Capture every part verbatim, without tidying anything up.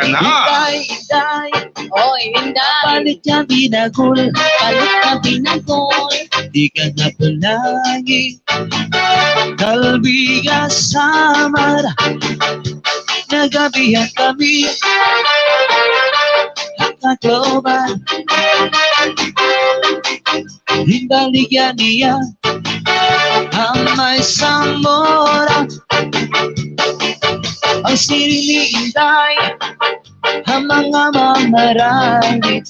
Inday, Inday. Oy, Inday. Palit nga binagol, palit nga binagol. Di ka na palagi. Calbiga, Samar. Nagabihan kami. Tacloban. Hinbaligya niya an may Zamora. An siring ni Inday, an mga mamaranit.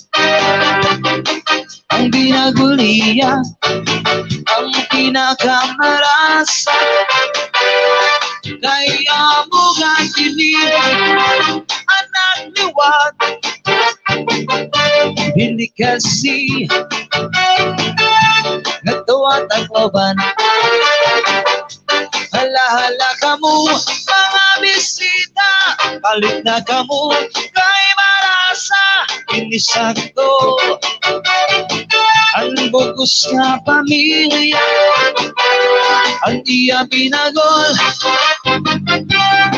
An binagol niya, an pinakamarasa. Kay amo gad ini, anak liwat. Dili kasi ngadto an Tacloban. Hala, hala kamo, mga bisita, palit na kamo, kay marasa, ini sakto. An bug-os nga pamilya, an iya binagol,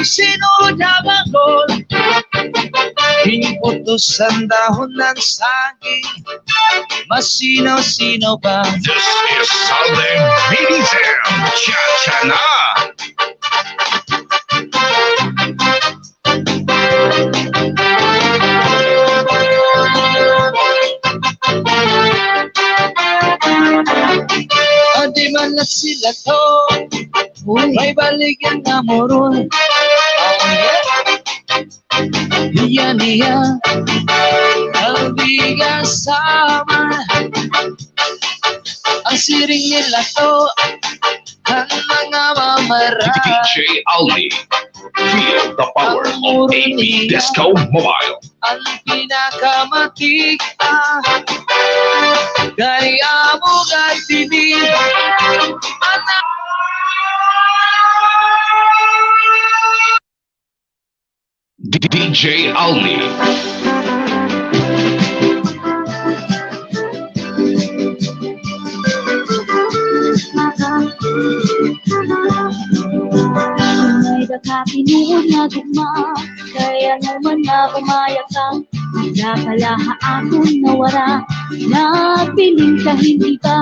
sinulod ha bangkol. Ginputos an dahon han saging, masinaw-sinaw pa. This is Southern Ladies and Cha-Cha Na. Adi man na sila to. Uy. May baligya nga moron. Iya, iya. Calbiga, Samar. An siring nila to, an mga mamaranit. D J Alni, feel the power of A B Disco Mobile. An pinakamatik-a, kay amo gad ini, anak. D J Alni. May da ka tinuod nga gugma, kay ano man nga umaya ka, dida ka la ha akon nawara, nagpiling ka hin iba,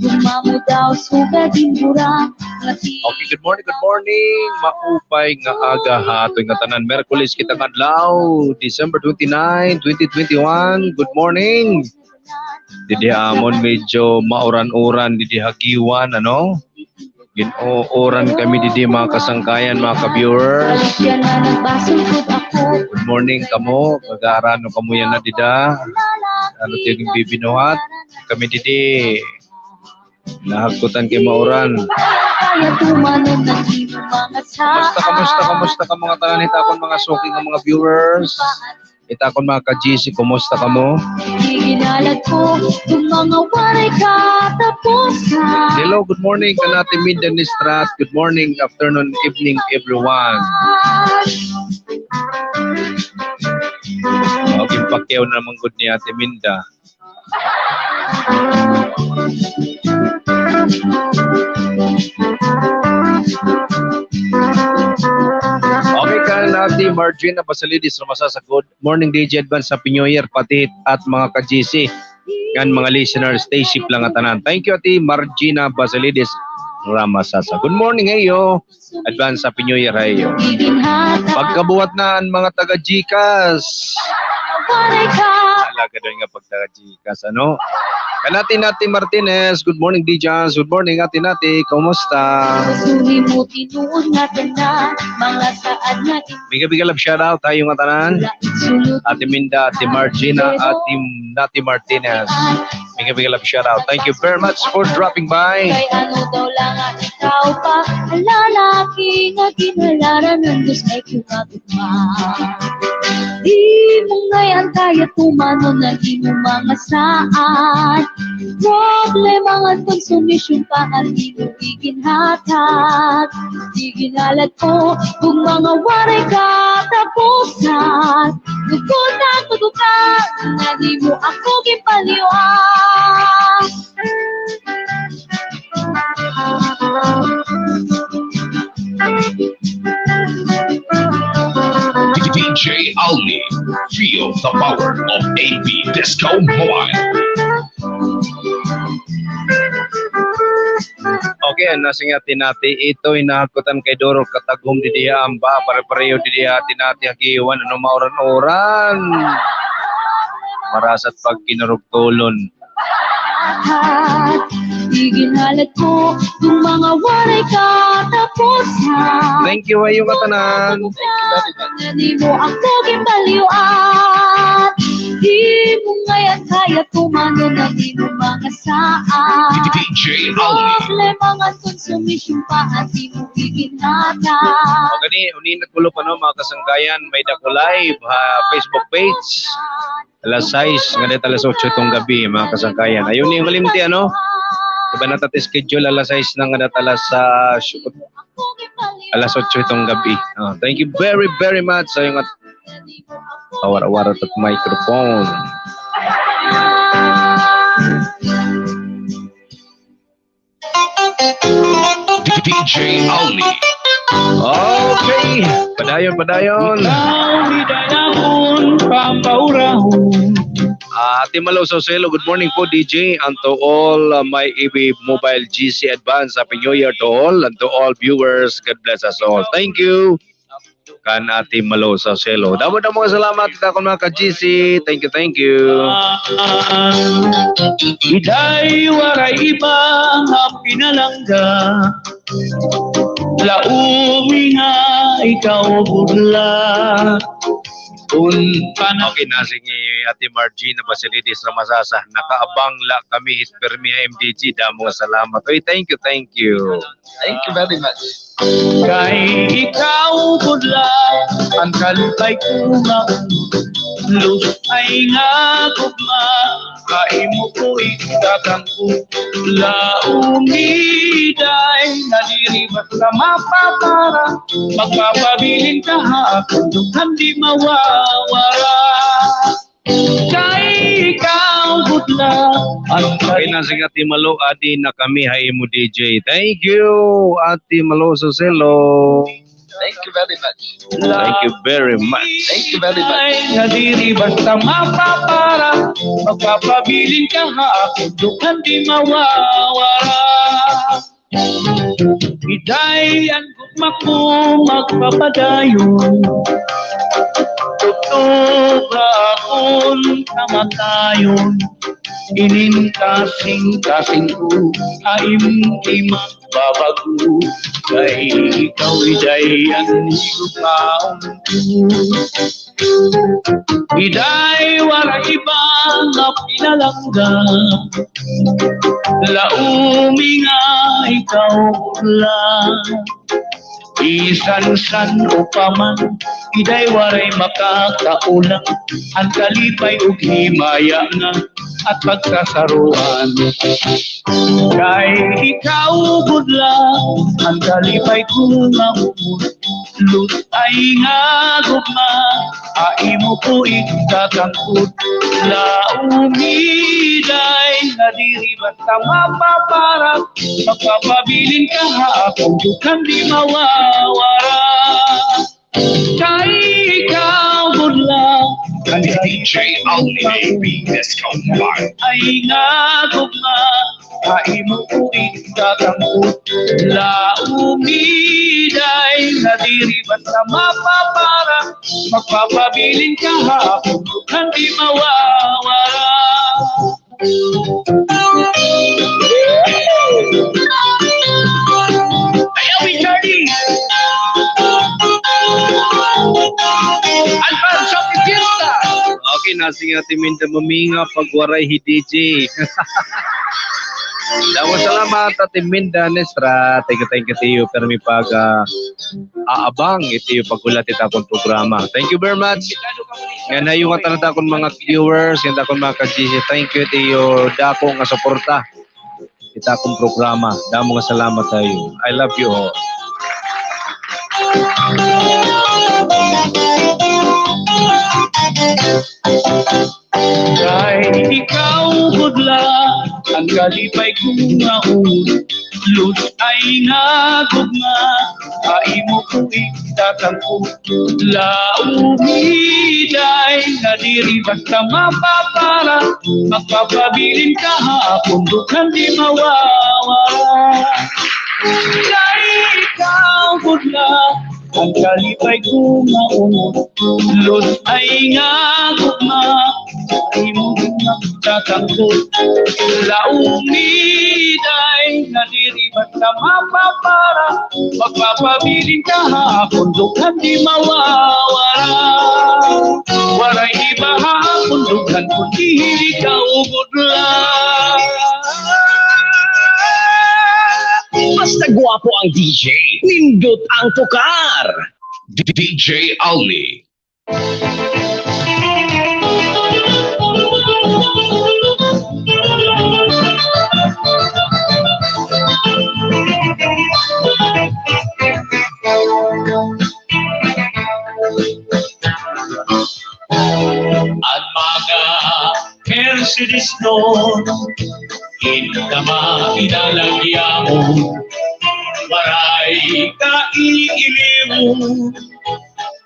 gugma mo daw sugad hin bura, nga si Okay, good morning, good morning. Maupay nga aga ha aton ngatanan. Miyerkules kita nga adlaw, December twenty-nine, twenty twenty-one. Good morning. Didi ha amon medyo mauran-uran didi ha Guiuan, ano? Gin-uuran kami didi, mga kasangkayan, mga ka-viewers. Good morning kamo. Pag-aarano kamo yana dida. Ano, tiyo, bibinuhat. Kami didi. Nahagkutan kay mauran. Kamusta, kamusta, kamusta ka, mga tanan, hit akon mga suki nga mga viewers? Hit akon mga ka-G C, kumusta kamo? Hello, good morning kan Ate Minda Nistrat. Good morning, afternoon, evening, everyone. Okay, pakyaw na man gud ni Ate Minda. Okay, kan Ate Margina Basalides Ramasasa, good morning, D J, advance Happy New Year, pati hit mga ka-G C, ngan mga listeners, stay safe la ngatanan. Thank you, Ate Margina Basalides Ramasasa. Good morning ha iyo. Advance Happy New Year ha iyo. Pagkabuhat na an mga taga-GCash. Talaga daw nga pagtaga-GCash, ano? Kan Ate Nati Martinez, good morning, D J. Good morning, Ate Nati. Kumusta? Mega, mega love shout out ha iyo ngatanan. Ate Minda, Ate Margina, Ate Nati Martinez. Mega, mega love shout out. Thank you very much for dropping by. Kay ano daw la nga ikaw pa an lalaki nga ginhalaran han Diyos kay kumagugma. Di mo ngay-an kaya tumanon an imo mga saad. Problema ngadto, solusyon pa an imo iginhatag. Di ginhalat ko kon mga waray katapusan. Lugod na tudukan nga di mo ako ginpaliwan. D J Alni, feel the power of A B Disco Mobile. Okay, an nasing Ate Nati, ito, hinahagkutan kay duro katagom didi ha amba, pare-pareho didi ha Ate Nati, hagiwan, ano, mauran-uran. Marasat pag kinurugtulon. Iginhalat ko yung mga waray katapusan. Thank you ha iyo ngatanan. Nga nimo ako ginbaliwat. Di mo ngayan kaya tumanon ang imong mga saan. D J Alni. Problema nga konsumisyon pa ang di mo iginhalat. O gani, uninat bulo pa, no, mga kasangkayan, may-ada ko live ha Facebook page. Alas sais ngada ha alas otso hiton gab-i, mga kasangkayan. Ayaw niyo malimti, ano? Iba na ta it schedule, alas sais na ngada ha alas, ah, sh-, alas otso hiton gab-i. Ah, thank you very, very much sa iyo nga awar-awar it microphone. D J Alni. Okay. Padayon, padayon. Ikaw, hidayahon, pampaurahon. Ah, Ate Malo Soselo, good morning po, D J, and to all, uh, my A B Mobile G C advance. Happy New Year to all and to all viewers. God bless us all. Thank you. Kan Ate Malo Soselo. Damo-damo nga salamat, it akon mga ka-G C. Thank you, thank you. Iday, waray iba nga pinalangga. Laumi nga ikaw budla. Kun pan- Okay, nasing hi Ate Margie Basilides Ramasasa. Nakaabang la kami hit pirmi ha M D G. Damo nga salamat. Oy, thank you, thank you. Thank you very much. Kay ikaw budla an kalipay ko nga lus ay nga gugma, ha imo ko itatangko. Laumi, Day, nga diri basta mapapara, magpapabilin ka ha akon dughan di mawawara. Kay ikaw budla an Okay, nasing Ate Malo, adi na kami ha imo, D J. Thank you, Ate Malo Soselo. Thank you very much. Thank you very much. Thank you very much. Ay, nga diri basta mapapara, magpapabilin ka ha akon dughan di mawawara. Iday, an gugma ko magpapadayon, tubtob ha akon kamatayon. Inin kasingkasing ko ha im-, im-, babago, kay ikaw, Iday, an higugmaon ko. Iday, waray iba nga pinalangga, laumi nga ikaw la. Bisan san-o pa man, Iday, waray makakaulang an kalipay ug himaya nga at pagsasaruan. Kay ikaw gud la an kalipay ko nga umot, lus-ay nga gugma, ha imo ko itatangkot. Laumi, Day, nga diri basta mapapara, magpapabilin ka ha akon dughan di mawawara. Kay ikaw gud la an D J Alni A B Disco Mobile. Ay nga gugma, ha imo ko itatangkot. Laumi, Day, nga diri basta mapapara, magpapabilin ka ha akon dughan di mawawara. Ayaw ni Charlie. Advance, happy fiesta. Okay, nasing hi Ate Minda Maminga pag waray hi D J. Damo salamat, Ate Minda Nestra. Thank you, thank you to you. Pirmi pag, ah, aabang it iyo paghulat hit akon programa. Thank you very much. Ngan ha iyo ngatanan, it akon mga viewers, ngan it akon mga ka-G C, thank you it iyo dako nga suporta hit akon programa. Damo nga salamat ha iyo. I love you all. Kay ikaw gud la an kalipay ko nga umot, lus-ay nga gugma, ha imo ko itatangko. Laomi, day, nga diri basta mapapara, magpapabilin ka ha akon dughan di mawawara. Kay ikaw gud la an kalipay ko nga unod, lus-ay nga gugma, imo gud nga tatangko. Laomi, day, nga diri basta mapapara, magpapabilin ka ha akon dughan di mawawara. Waray iba ha akon dughan kundi ikaw gud la. Basta gwapo ang D J, nindot ang tukar. D J Alni. An mga Mercedes-non, in kama inalagyaon, waray ka iiliwon,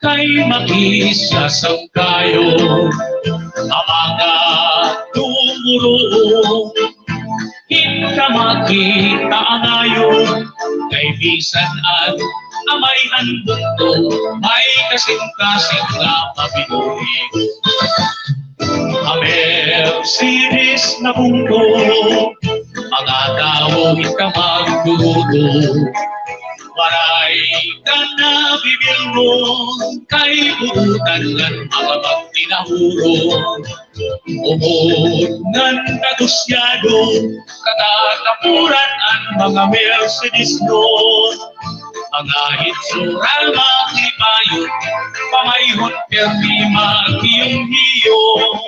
kay makisasangkayon ha mga tumuruon. Kita makita angayon, kay bisan an amay han bungto, may kasingkasing nga mabinuhi. Ha Mercedes nga bungto, mga tawo kita magdurugo. Waray ka na bibilngon, kay buotan ngan mga magtinahuron. Ubod ngan kagusyado, katatapuran an mga Mercedes-non. Mga hitsura makalipayon, pamayhon pirmi maghiyom-hiyom.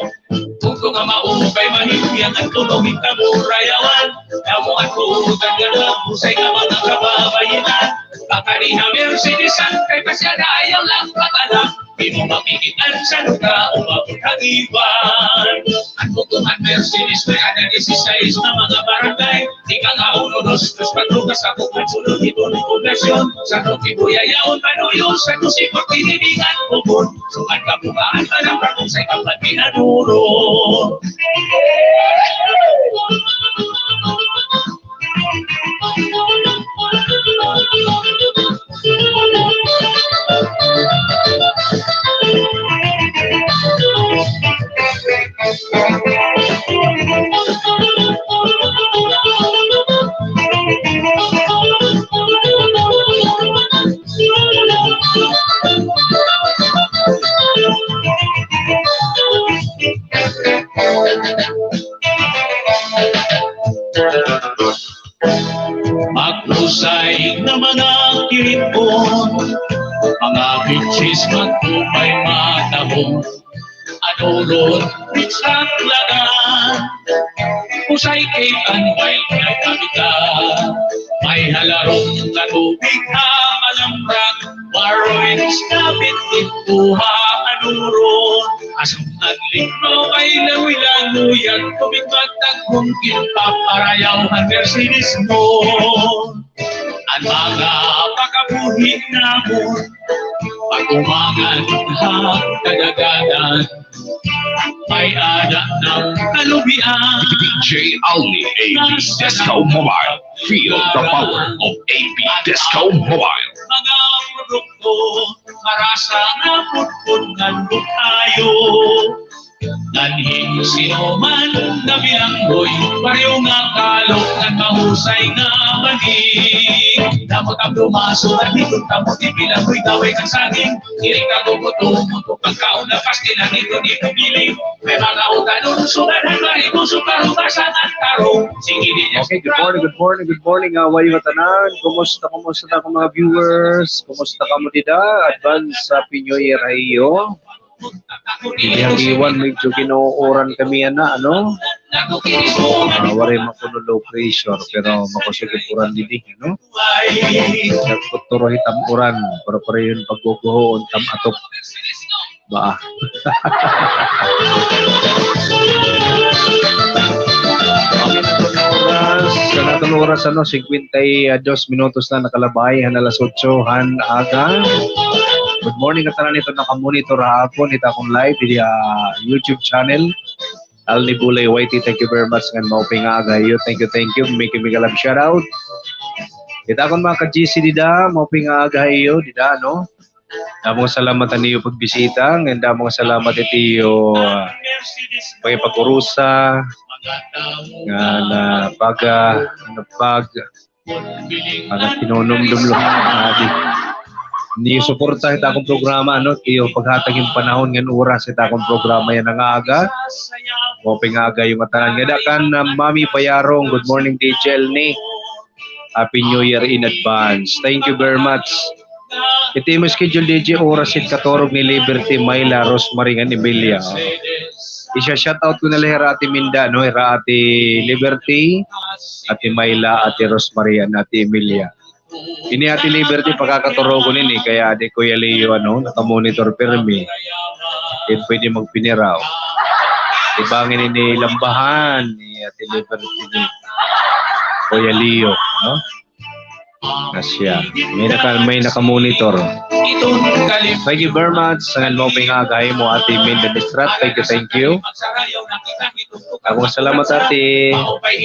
Bungto nga maupay mahihiyan, an tunog hita mo rayawan. Damo an buotan nga naghusay nga mga kababayen-an. Pakadi ha Mercedes-an, kay pasya na ayaw lang pag-anak. Di mo makikit-an san ka umabot ha iban. An bungto han Mercedes may ada disisais nga mga barangay. Ika nga uno, dos, tres, kuwatro, ka sa bukid sulod hito nga poblasyon. Sa Roque Buyayaon, Manoyo, sa Dusi, Pagpinibingan, Ubon. Sukat kabukaan pa lang, bagong sa ikapat pinaduro. Maghusay nga mga kiripon, mga bitsis magtupay matahong, anuron, bitsak lagan, husay kay tanway nga kapitan, may halarong nga tubig ha malamrak, Marwins kapit ito ha anuron. Asong an lingmaw ay lawi-lawi, yadto mi magtagong ginpaparayaw han Mercedes-non. An mga pakabuhi namon, pag-umangan ha kadagatan, may ada na kalubian. D J Alni, A B Disco Mobile. Feel the power of A B Disco Mobile. Mga produkto, marasa nga pudpod ngan butayo. Ngan hin sino man nga bilanggoy, baryo nga kalok, ngan mahusay nga mani. Damo tam dumaso, ngan hidot tam ti bilanggoy, daway ngan saging. Diri ka gugutom, pagkaon na pastilan, dito, dito, bili. May mga utanon, sugaran, marigoso, karubasan, ngan tarong. Sige, di niya. Okay, good morning, good morning, good morning, ah, wayo ngatanan. Kumusta, kumusta na akon mga viewers? Kumusta kamo dida? Advance Happy New Year ha iyo. Iyang iwan, medyo gin-uuran kami yana, ano? Ah, waray makuno low pressure, pero makusog it uran didi, no? Nagtuturo hitam uran, pero pareho hin pagguguhoon tam atop. Ba? Oras, sa lahat ng oras, ano, singkwenta y dos minutos na nakalabay han alas otso han aga. Good morning ha tanan iton nakamonitor ha akon, hit akon live, didi ha YouTube channel. Alni Bulay Y T, thank you very much, ngan maupay nga aga ha iyo. Thank you, thank you. Miki, miki love shout out. Hit akon mga ka-G C dida, maupay nga aga ha iyo dida, no? Damo nga salamat han iyo pagbisita, ngan damo nga salamat hit iyo, ah, pakigpag-urusa, ngan, ah, pag, ah, ano, pag, pag tinunomdom lo, ah, di. Niyo suporta hit akon programa, ano, iyo paghatag hin panahon ngan oras hit akon programa yana nga aga. Maupay nga aga ha iyo ngatanan. Ngada kan, ah, Mami Bayarong, good morning, D J Elni. Happy New Year in advance. Thank you very much. It imo schedule, D J, oras hit katurog ni Liberty, Myla, Rosemary, ngan Emilia. Isa-shout out ko na la hira Ate Minda, no? Hira Ate Liberty, Ate Myla, Ate Rosemary, ngan Ate Emilia. Ini Ate Liberty, pakakaturogon ini, kay adi Kuya Leo, ano, nakamonitor pirmi. Di pwede magpiniraw. Iba ngani ini lambahan ni Ate Liberty ni Kuya Leo, no? Asya. May naka-, may nakamonitor. Thank you very much. Ngan maupay nga aga ha imo, Ate Minda Distrat. Thank you, thank you. Damo nga salamat, Ate. Okay,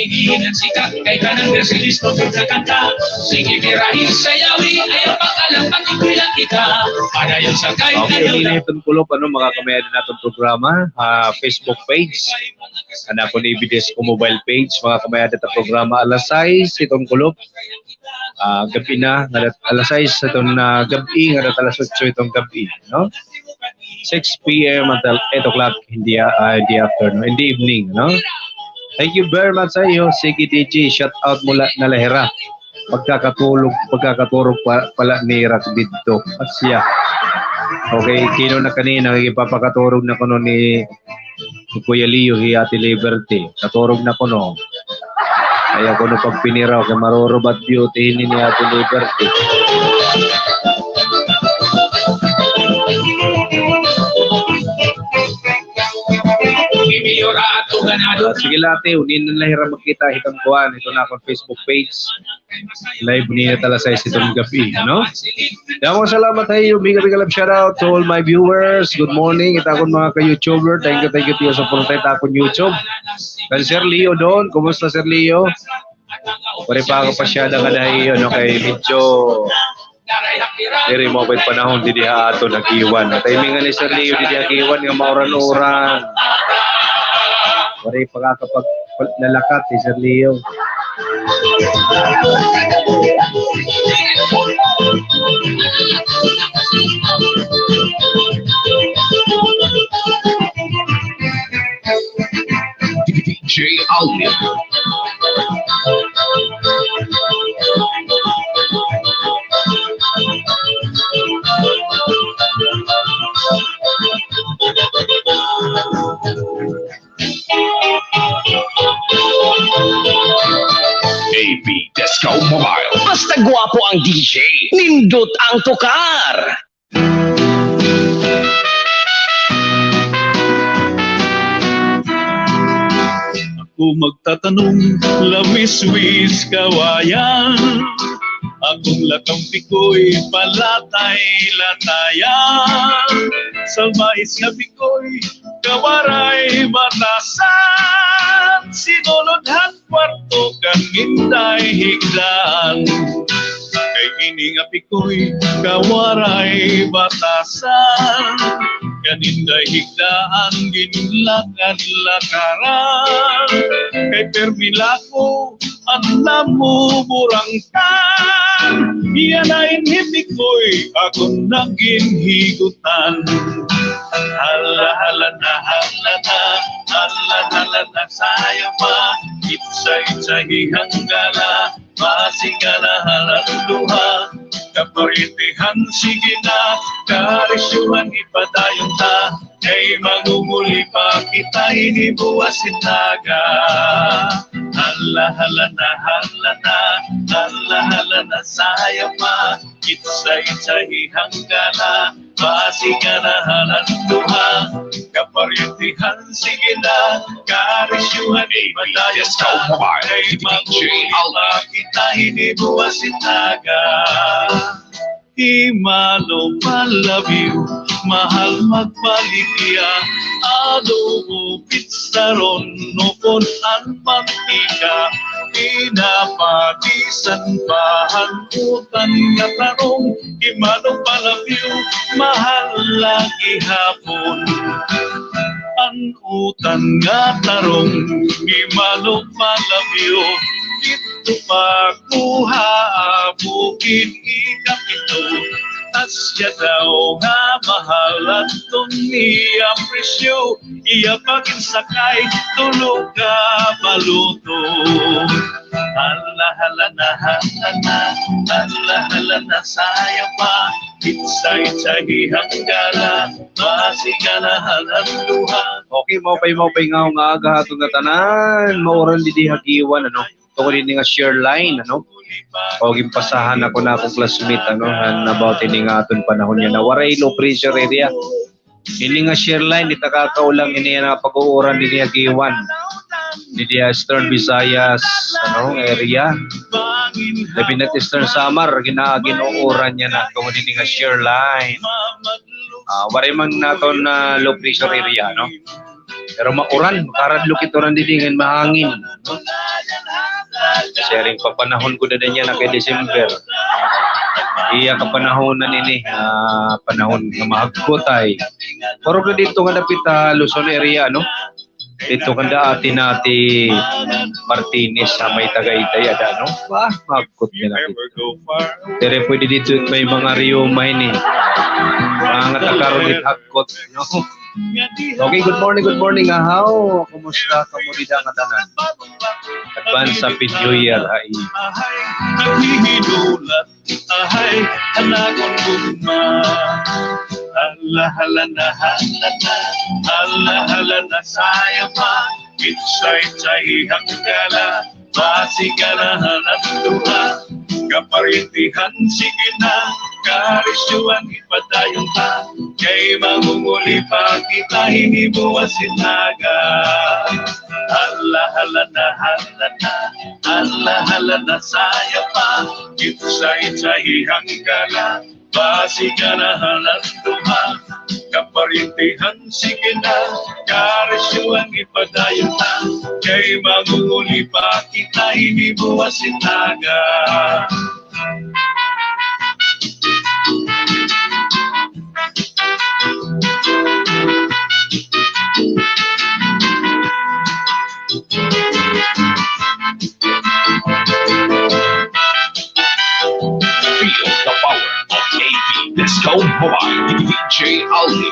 ini na iton kulop, ano, mga kamay-ada naton programa, ah, Facebook page. An akon A B S-CBN mobile page, mga kamay-ada, ta programa alas sais iton kulop. Ah, gab-i na, ngada, alas sais iton, ah, gab-i, ngada alas otso iton gab-i, no? Six P M until eight o'clock in the, ah, in the afternoon, in the evening, no? Thank you very much ha iyo. Sige, D J, shout out mo la, na la hira. Pagkakatulog, pagkakaturog pa, pala nira didto. Asya. Okay, kino na kanina, ipapakaturog na kuno ni Kuya Leo hi Ate Liberty. Katurog na kuno. Ayaw kuno pagpiniraw kay marurubat beauty hini ni Ate Liberty. Sige la, Ate, unin na la hira magkita hiton kuan, hiton akon Facebook page. Live nira alas sais iton gab-i, no? Damo nga salamat ha iyo, big, big love shout out to all my viewers. Good morning, it akon mga ka-YouTuber. Thank you, thank you to iyo suporta hit akon YouTube. Kan Sir Leo doon, kumusta, Sir Leo? Waray pa ako pasyada ngada ha iyo, no? Kay medyo diri maupay panahon didi ha aton ha Guiuan. Timing ngani, Sir Leo, didi ha Guiuan nga mauran-uran. Waray pa kakapag-, lalakat hi Sir Leo. D J Alvin. A B Disco Mobile. Basta gwapo ang D J, nindot ang tukar. Ako magtatanong, lawiswis, kawayan. Akon la kampikoy, palatay-latayan. Sa mais nga pikoy, kawaray batasan. Sinulod han kwarto kan Inday Higdaan. Kay ini nga pikoy kawaray batasan. Kan Inday Higdaan ginlakad-lakaran. Kay pirmi la ko an namuburangkan. Yana in hi pikoy akon na ginhigutan. Hala, hala na, hala na, hala, hala na, sayaw pa. Itsa, itsa, hihanggala, masigala, halanduha. Kaparitihan, sige na, karisyuhan, ipadayon ta. Kay mangunguli pa kita hini buwas hin aga. Hala, hala na, hala na, hala, hala na, sayop pa. Itsa, itsa, hihanggala. Basi ganahan an duha. Kaparyentihan, sige na. Karisyuhan, ipadayon ta. Kay mangunguli pa kita hini buwas hin aga. Hi Manong Palabyo, mahal magpaligya, adobo, pitsaron, ukon an mantika, pinapatisan pa han utan nga tarong, hi Manong Palabyo, mahal la gihapon. An utan nga tarong, hi Manong Palabyo, didto pa kuha ha bukid ikapito. Asya daw nga mahal adton niya presyo, iya pa ginsakay tulo ka baluto. Hala, hala na, hala na, hala, hala na, sayop pa. Itsa, itsa, hihanggala. Basi ganahan an duha. Okay, maupay, maupay nga, nga aga ha aton ngatanan. Mauran didi ha Guiuan, ano? Tungod ini nga share line, ano? O, ginpasahan ako na akon classmate, ano, han about ini nga aton panahon yana. Waray low pressure area. Ini nga share line, di ta kakaulang ini nga pag-uuran didi ha Guiuan. Didi ha Eastern Visayas, ano, area. Labi na Eastern Samar, gina-, gin-uuran yana tungod ini nga share line. Ah, waray man naton na low pressure area, no? Pero mauran, makaradlok it uran didi ngan mahangin. Siring pa panahon ko dida niyan na kay December. Iya kapanahonan ini, ah, panahon nga mahagkot ay. Pero didto nga dapit, ah, Luzon area, no? Didto kanda Ate Nati Martinez ha may Tagaytay, ada, no? Wah, mahagkot nila didto. Diri pwede didto may mga riyuma ini. Mga nga takaron it hagkot, no? Okay, good morning, good morning, ahaw. Kumusta kamo dida ngatanan? Advance Happy New Year ha iyo. Ahay, an akon gugma. Hala, hala na, hala na, hala, hala na, sayop pa. Itsa, itsa, hihanggala. Basi ganahan an duha. Kaparyentihan, sige na. Karisyuhan, ipadayon ta. Kay mangunguli pa kita hini buwas hin aga. Hala, hala na, hala na, hala, hala na, sayop pa. Itsa, itsa, hihanggala. Basi ganahan an duha. Kaparyentihan, sige na. Karisyuhan, ipadayon ta. Kay mangunguli pa kita hini buwas hin aga. Feel the power of A B Disco Mobile, D J Alvin.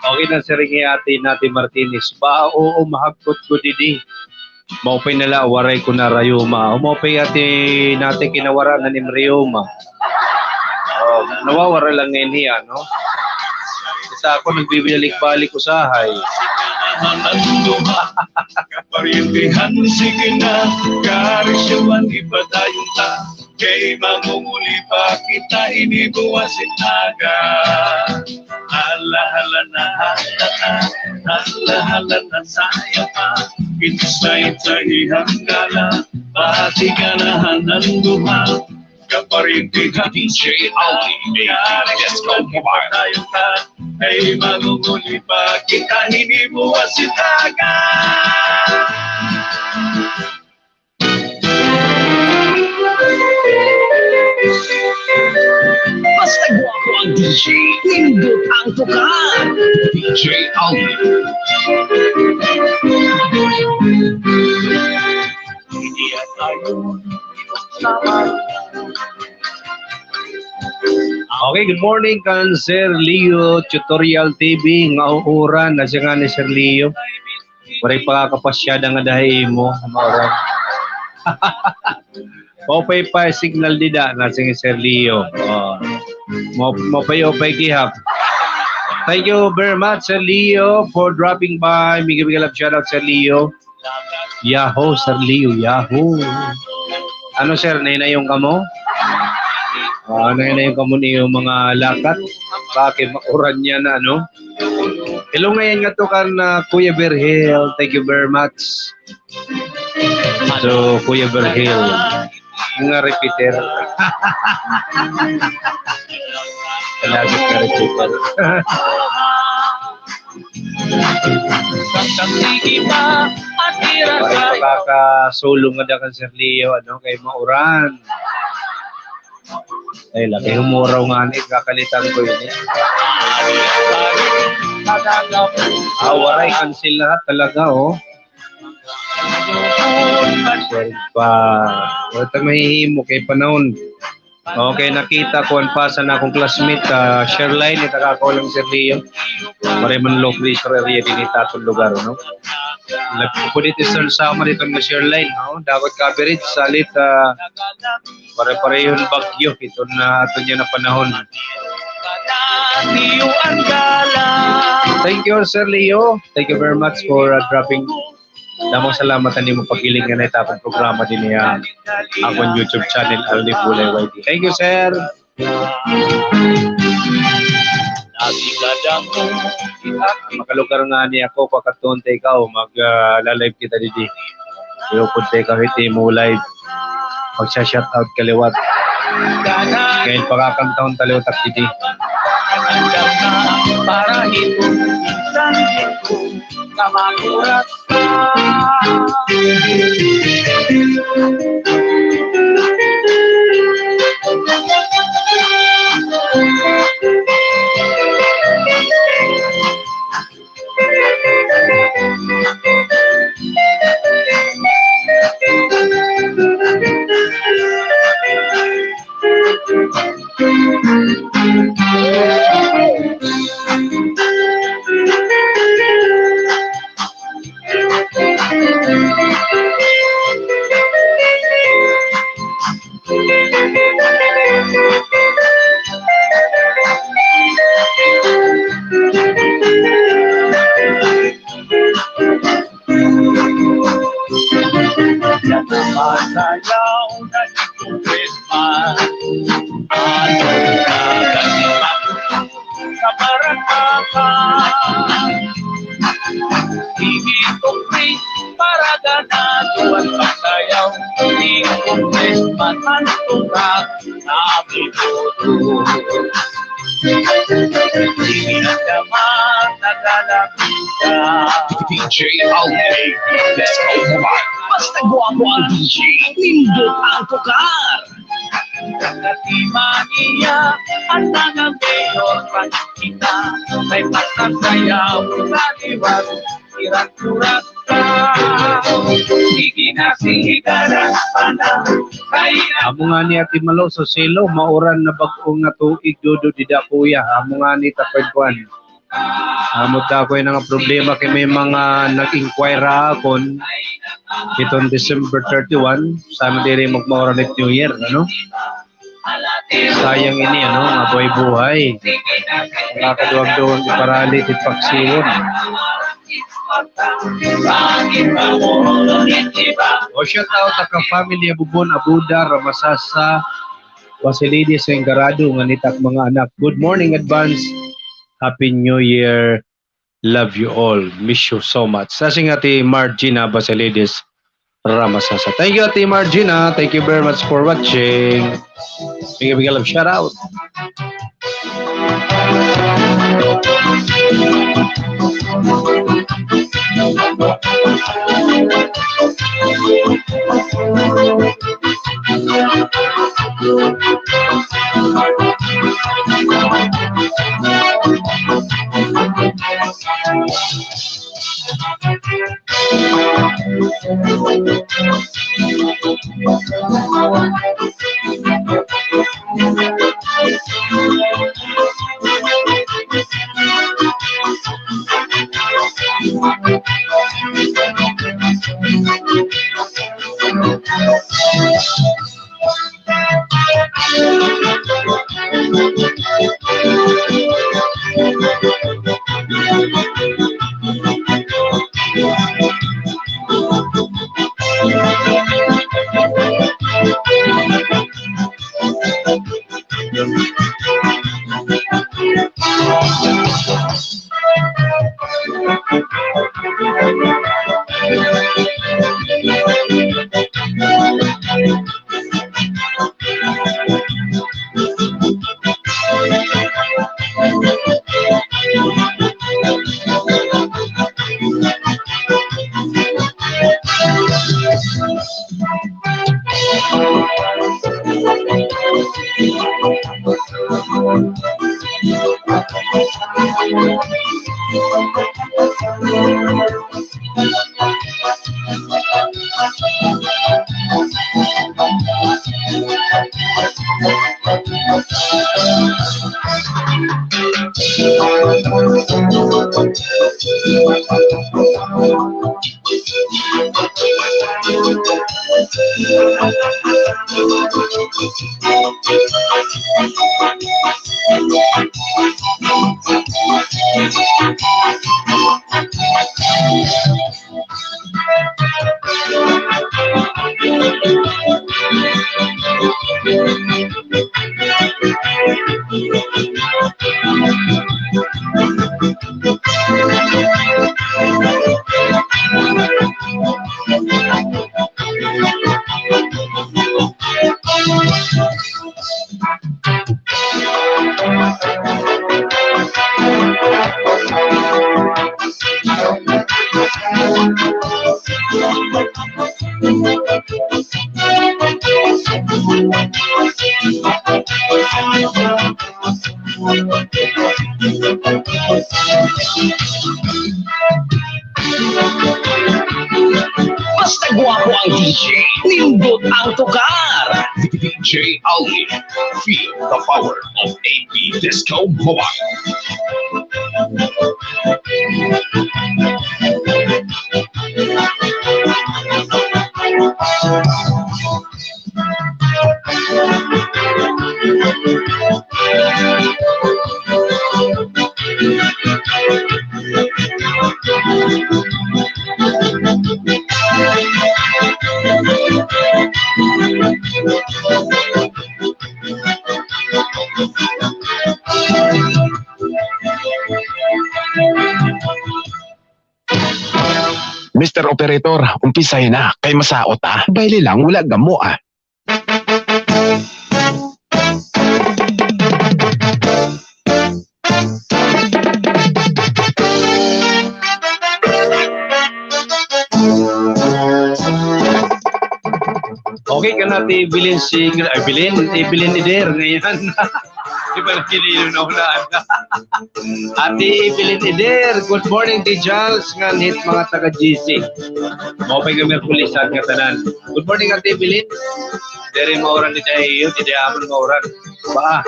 Okay na, siring hi Ate Nati Martinez. Ba, oo, mahagkot ko didi. Maupay na la, waray ko na rayuma. O, maupay Ate Nati, kinawara na nim rayuma. O, nawawara la ngay-an hiya, no? Sa ako, nagbibalik-balik usahay. Kaparyentihan, sige na, karisyuhan, ipadayon ta. Kay mangunguli pa kita hini buwas hin aga. Hala, hala na, hala na, hala, hala na, sayop pa. Itsa, itsa, hihanggala. Basi ganahan an duha. Kaparyentihan, D J Alvin, A B Disco Mobile. Kay mangunguli pa kita hini buwas hin aga. Basta gwapo ang D J, nindot ang tukar. D J Alvin. Okay, good morning kan Sir Leo Tutorial T V, nga uuran na siya nga ni Sir Leo. Waray pakakapasyada ngada ha imo, mauran. Maupay pa signal dida, nasiring hi Sir Leo. Oh. Mau-, maupay-upay gihap. Thank you very much, Sir Leo, for dropping by. Mega, mega love shout out, Sir Leo. Yahoo, Sir Leo, yahoo. Ano, sir, nahinayong kamo? Ah, nahinayong kamo niyo mga lakat? Bakit mauran niya na, ano? Hello ngayon nga to kan, ah, Kuya Virgil. Thank you very much. So, Kuya Virgil, nga repeater. Kailangan nga repeater. Parang makakasulong nga da kan Sir Leo, ano, kay mauran. Ay, laki humuraw nga ni, kakalitan ko ini. Ah, waray, cancel lahat talaga, oh. Sir pa, wala ta mahihimo kay panahon. Okay, nakita ko an pasa na akong classmate, ah, Sherline, ita ka ako lang Sir Leo. Maray man low pressure area din ita aton lugar, no? Nagpupudit Eastern Samar iton nga Sherline, no? Dapat coverage, salit, ah, pare-parehon bagyo, iton na aton niya na panahon. Thank you, Sir Leo. Thank you very much for, ah, dropping. Damo nga salamat an imo paghiling nganhi ha akon programa dinhi ha akon YouTube channel, Alni Bulay Y T. Thank you, sir. Makalugar ngani ako, pakadtuon ta ikaw, mag, ah, la-live kita didi. Iupod ta ikaw hit imo live. Magsa-shout out ka liwat. Kay pakakantahon ta liwat ak didi. Para hito, isang linggo, kamakurat. Pasayaw na hito Christmas. Ato na kami sa barangay. Hihito Chris para ganado an pagsayaw. Hihito Christmas an turak. D J Alvin, let's go naman. Basta guwapo ang D J, nindot ang tukar. Kati Mania, at mga mayor, pagkita, may pasasayaw, kaliwat, Amo ngani Ate Malo, sa Silo, mauran na bag-o nga tuig, dudo dida kuya. Amo ngani ta kuan. Amo ta kuan nga problema kay may mga nag-inquire ha akon iton December thirty-one, sana diri magmauran it New Year, ano? Sayang ini, ano, nga buhay-buhay. Mga kaduwag-duwag iparali ti paksiwon. O, shout out ha ka family, Abubon, Abuda, Ramasasa, Basilides, Engarado, ngan it ak mga anak. Good morning, advance. Happy New Year. Love you all. Miss you so much. Sa sing Ate Margina Basilides Ramasasa. Thank you, Ate Margina. Thank you very much for watching. Big, big love shout out. Basta guwapo ang D J, nindot ang tukar. D J Alvin, feel the power of A P Disco Mobile. Mister Operator, umpisahi na, kay masaot, ah. Bayle lang, wala gamo, ah. Okay, kana Ate Evelyn si, ay, Evelyn, Evelyn Eder, ngayon. Di ba na kinilo na unahan? Ate Evelyn Eder, good morning, Ate Charles, ngan hit mga taga G C. Maupay nga Miyerkules sa ngatanan. Good morning, Ate Evelyn. Diri mauran didi ha iyo, didi ha amon mauran. Ba,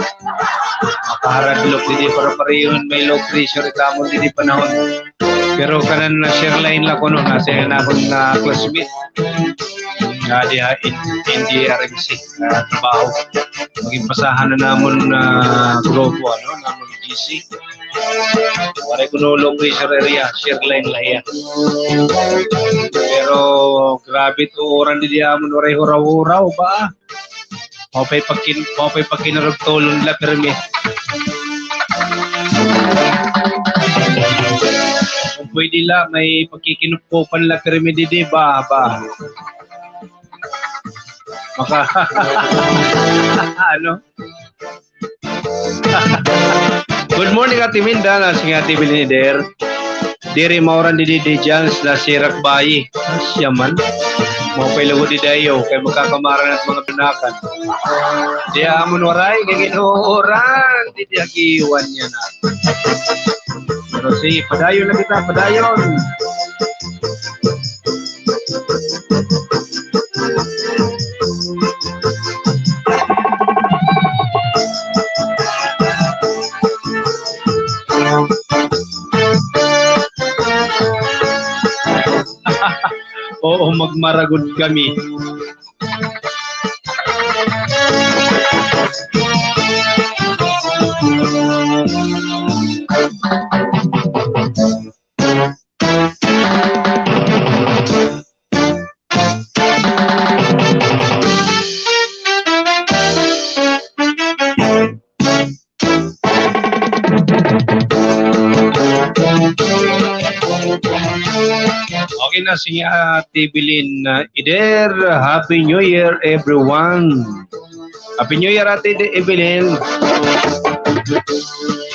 makaharadlok didi, para parehon may low pressure it amon didi panahon. Pero kanan na share line la kuno, nasiring an akon, ah, classmate. Nga didi ha N D R M C, ah, trabaho. Magin pasahan na namon, ah, grupo, ano, namon G C. Waray kuno low pressure area, share line la hiya. Pero grabe it uuran didi ha amon, waray huraw-huraw ba? Maupay pagkin-, maupay pagkinurog tulon la pirmi. Kon pwede la, may pagkikinupkupan la pirmi didi ba, ba. Maka-, ano? Good morning, Ate Minda, nasiring hi Ate Evelyn Eder. Diri mauran didi, didi ha Sirak Bayi. Asya man. Maupay lugod didi ha iyo, kay magkakamaran it mga banakan. Didi ha amon waray, kay gin-uuran. Didi ha Guiuan yana. Pero sige, padayon la kita, padayon. Oo, magmaragod kami. Okay na si Ate Evelyn, uh, Eder. Happy New Year, everyone. Happy New Year, Ate De-, Evelyn.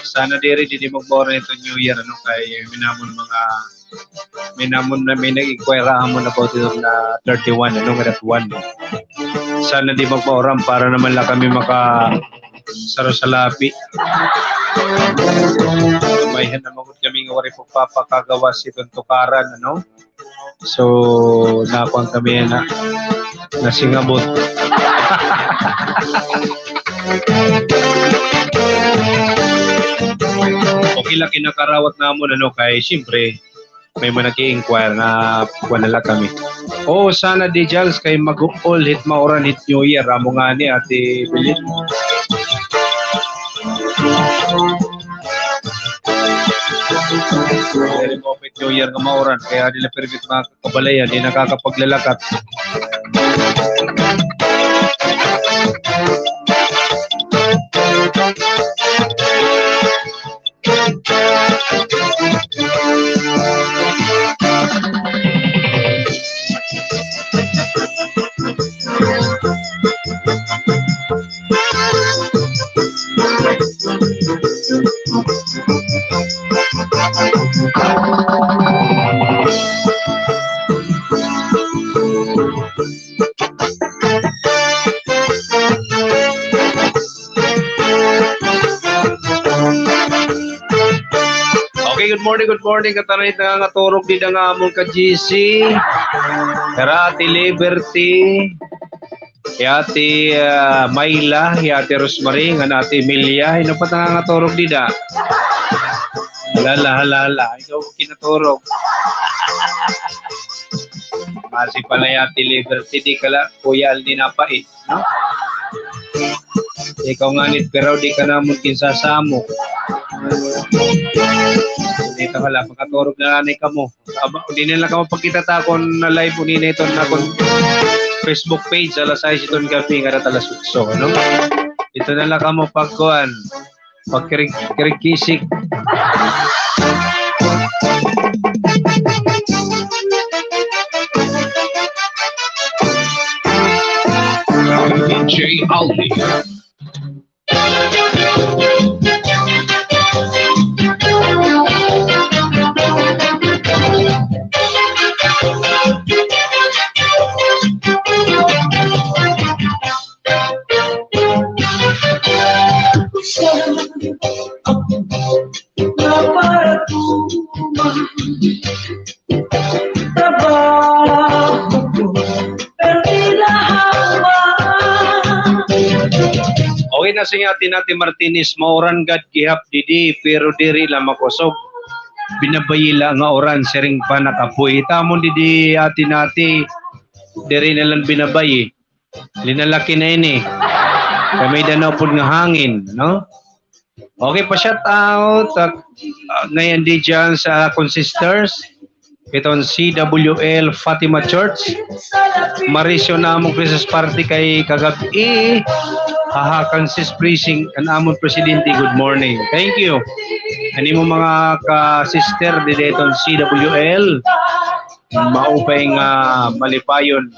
Sana diri, diri magbaura ito New Year, ano, kay may namon mga, may namon na, may nag-inquire amon about ito na thirty-one, ano, nga that one. Sana di magbaura para naman la kami maka saro sa labi. May naman kami nga waray pagpapakagawas iton tukaran, ano? So, nakuan kami na, nasingabot. Okay la, kinakarawat namon, ano, kay siyempre, may mga nag-i-inquire nga wala la kami. Oo, sana di, Jals, kay mag-uol hit mauran hit New Year. Amo ngani, Ate Evelyn. Diri mo New Year nga mauran, kaya diri la permit mga kakabalayan, di nakakapaglalakat. Okay, good morning, good morning. Katanan it nangangaturog dida nga amon ka G C. Hira Ate Liberty. Hi Ate, ah, Myla, hi Ate Rosemary, ngan Ate Emilia. Hin-o pa it nangangaturog dida? Hala, hala, hala, hala. Ikaw kinaturog. Masi pa la hi Ate Liberty, di ka la, Kuya Aldi, napait, no? Ikaw ngani, pero di ka namon kinsasamo. Dito, hala, makaturog na anay kamo. Aba, uni na la kamo pagkita ta kon na-live uni na iton akon Facebook page, alas sais iton gab-i, ngada ta alas otso, no? Ito na la kamo pagkuan. Pagkirig-, kirigkisig. D J Aldi. Okay na, sige, Ate Nati Martinez, mauran gad gihap didi, pero diri la makusog. Binabayi la nga uran, siring pa nakapoy. It amon didi, Ate Nati, diri na la binabayi. Linalaki na ini. Kay may danaw pod nga hangin, no? Okay, pa-shout out, ah, ah, ngay-an di dyan sa akon sisters. Iton C W L Fatima Church. Marisyo namon Christmas party kay kagab-i. Haha, Francis Precinct, an amon presidente, good morning. Thank you. An imo mga ka-sister, didi iton C W L. Maupay nga malipayon.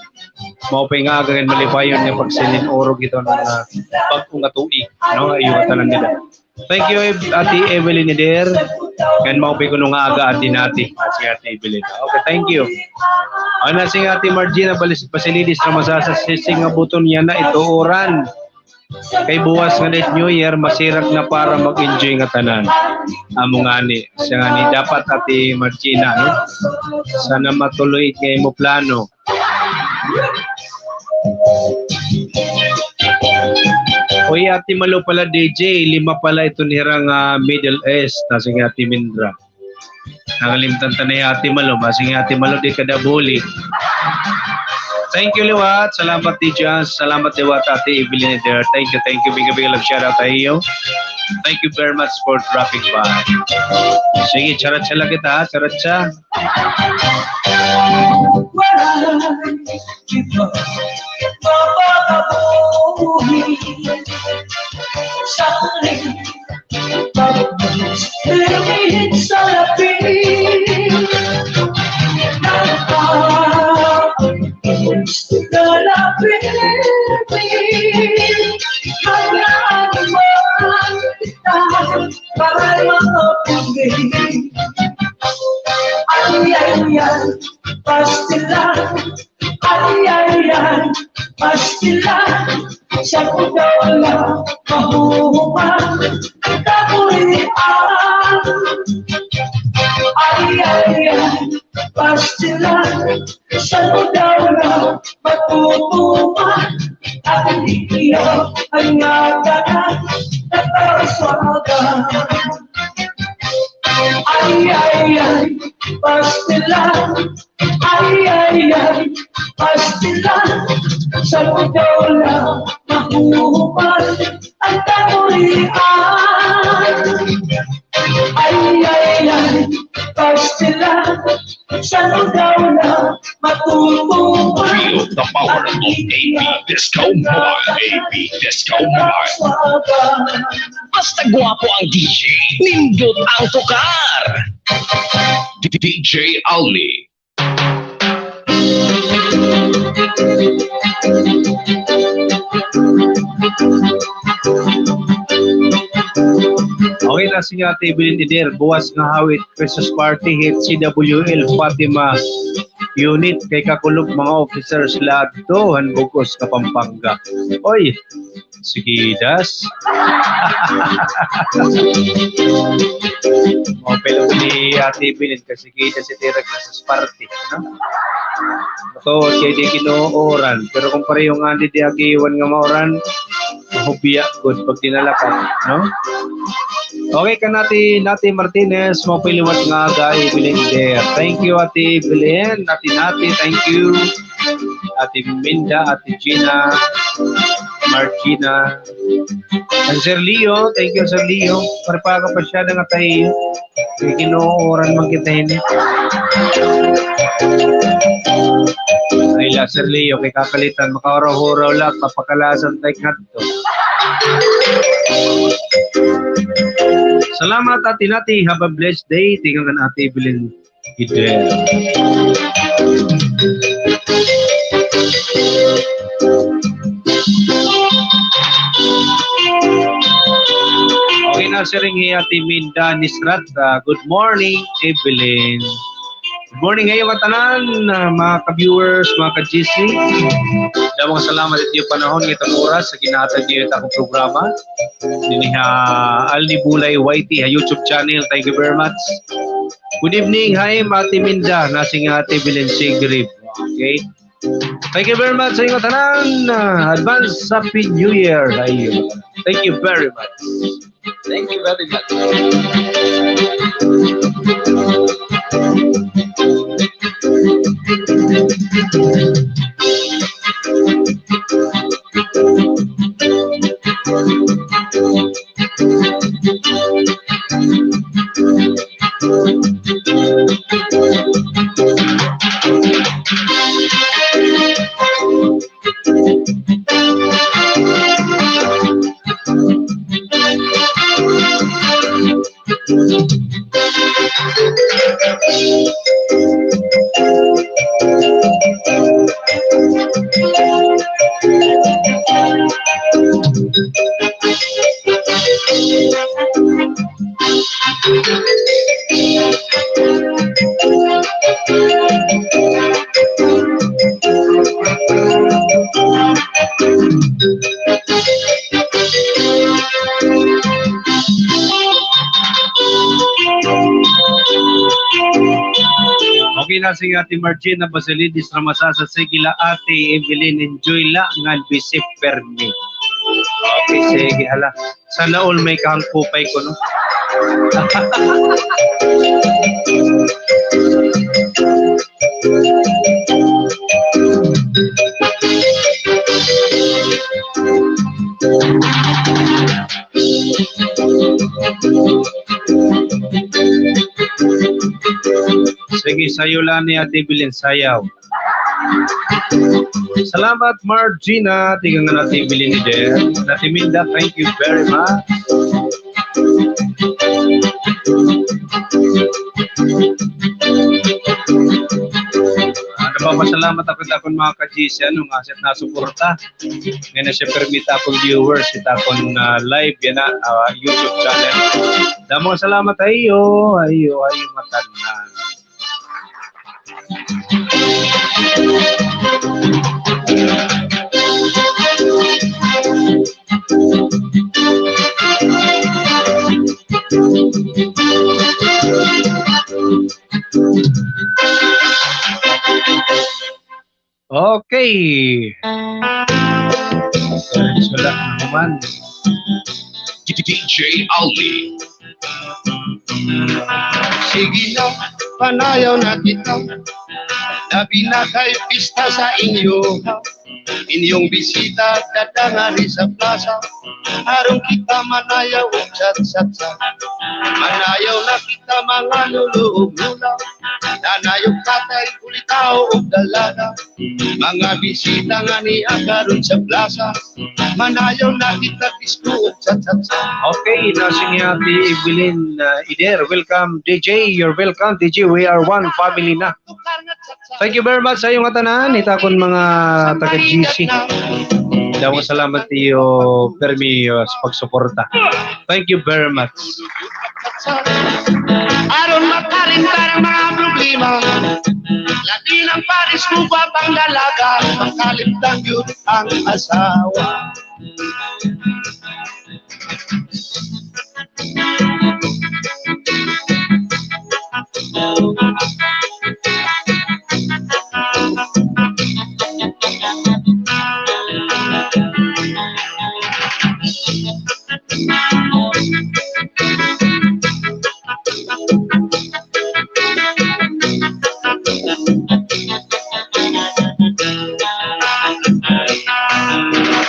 Maupay nga aga ngan malipayon nga pagsilin-urog iton, ah, bag-o nga tuig, no? Iyo nga tanan nila. Thank you, Ev-, Ate Evelyn Eder. Ngan maupay kuno nga aga, Ate Nati. At si Ate Evelyn. Okay, thank you. Ano si Ate Margina Balis-, Basilides Ramasasa, sising nga buton niya na ito uran. Kay buwas nga date New Year, masirak na para mag-enjoy nga tanan. Amo ngani, siya ngani, dapat Ate Margina, no? Sana matuloy nga imo plano. Uy, Ate Malo pala, D J, lima pala ito nira nga Middle East, nasa nga Ate Mindra. Nangalimtan ta na hi Ate Malo, basi nga Ate Malo di ka da bulig. Thank you liwat. Salamat, Teacher. Salamat liwat, Ate Evelyn Eder. Thank you, thank you. Big, big love shout out ha iyo. Thank you very much for dropping by. Sige, charatsa la kita, ha? Charatsa. Ay, ay, ay, pastilan. Ay, ay, ay, pastilan. Siya ko daw la mahuhuman. Kaburian. Ay, ay, ay, pastilan. Siya ko daw la matutuman. At hindi iyo ang ngatanan. Natawa sa akin. Ay, ay, ay, pastilan. Ay, ay, ay, pastilan. Sa daw la mahuhuman ang kaburian. Ay, ay, ay, pastilan. Sa daw la matutuman. Feel the power of A P Disco Mobile. A P Disco Mobile. Basta gwapo ang D J, nindot ang tukar. D J Alni. Okay na si Ate Evelyn Eder, buwas nga hawit, Christmas party, hit C W L, Fatima Unit, kay kakulop mga officers la adto han bug-os nga Pampanga. Oy, Sigidas. Mao pa ni Ate Evelyn, kasigidas it ira Christmas party, no? Matuod kay di kinuuran. Pero kon pareho nga di, di agiwan nga mauran, mahubya gud pag dinala ka, no? Okay, kan Ate Nati Martinez, mao pa liwat nga aga, Evelyn Eder. Thank you, Ate Evelyn. Nati Nati, thank you. Ate Minda, Ate Gina, Margina. An Sir Leo, thank you, Sir Leo. Parpaka pa siya nga tayo. Kay kinuuran man kita hini. Ay, la, Sir Leo, kay kakalitan, makahuraw-huraw la, papakalasan tayo ngadto. Salamat, Ate Nati. Have a blessed day. Tikang kan Ate Evelyn. Eder. Okay na, siring hi Ate Minda Nisrat. Ah, good morning, Evelyn. Good morning ha iyo ngatanan, ah, mga ka-viewers, mga ka-G C. Damo nga salamat it iyo panahon, ngitong oras, sa ginhatag niyo it akong programa. Dinhi ha Alni Bulay Y T ha YouTube channel. Thank you very much. Good evening, hi, Ate Minda. Nasiring hi Ate Belen Sigrib. Okay. Thank you very much sa inyo tanan. Ah, advance Happy New Year sa iyo. Thank you very much. Thank you very much. Okay na, sige, Ate Margina Basilidis Ramasasa. Sige la, Ate Evelyn, enjoy la, ngan be safe permi. Okay, sige, hala. Sana all may kahangkupay ko, no? Sayaw la ni Ate Evelyn, sayaw. Salamat, Margina. Tigang na Ate Evelyn ni Ate Minda. Thank you very much. Ah, nagpapasalamat ako sa akon mga ka-G C, ano, nga siya nasuporta. Ngay-an na siya permi it akon viewers, it akon, ah, live, yana, ah, YouTube channel. Damo nga salamat ha iyo, ha iyo, ha iyo, matan na. Okay. Wala na naman. D J Alvin. Sige na, panayaw na kita. Labi na kay pista sa inyo. Inyong bisita, dada ngani sa plaza. Aron kita manayaw og chat-chat-chat. Manayaw na kita, mga lolo ug lola. Nanay ug tatay, kulitaw ug dalaga. Mga bisita nga nia karon sa plaza. Manayaw na kita, disco ug chat-chat-chat. Okay, na si Ate Evelyn, uh, Ider. Welcome, D J. You're welcome, D J. We are one family na. Thank you very much sa iyo ngatanan, it akon mga taga-G C. Damo nga salamat ha iyo permi, uh, sa pagsuporta. Thank you very much. Aron makalimtan an mga problema, labi na an pares ug gwapang dalaga, makalimtan gyud an asawa.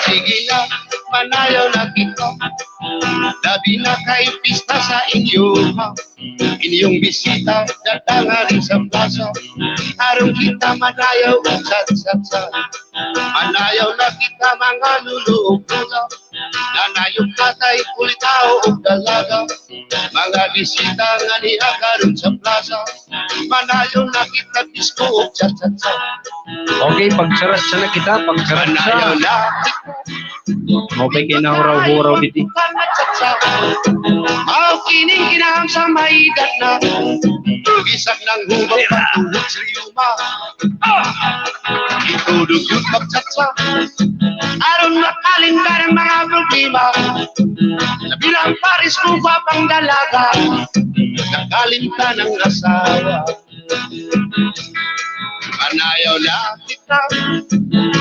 Sige na, manayaw na kita. Labi na kay pista sa inyo, ha? Inyong bisita, dada ngani sa plaza. Aron kita manayaw, chat-chat-chat. Manayaw na kita, mga lolo ug lola. Nanay ug tatay, kulitaw ug dalaga. Mga bisita nga nia karon sa plaza. Manayaw na kita, disco ug chat-chat-chat. Okay, pag-chat-chat na kita, pag-chat-chat. Manayaw na kita. Okay, kay nahuraw-huraw didi. Mao kining kinahanglan sa may edad na. Bisag nanghumaw pa tuhod sa riyuma. Itudo gyud pag-chat-chat. Aron makalimtan an mga problema. Labi na an pares ug gwapang dalaga. Nakalimtan an asawa. Manayaw na kita.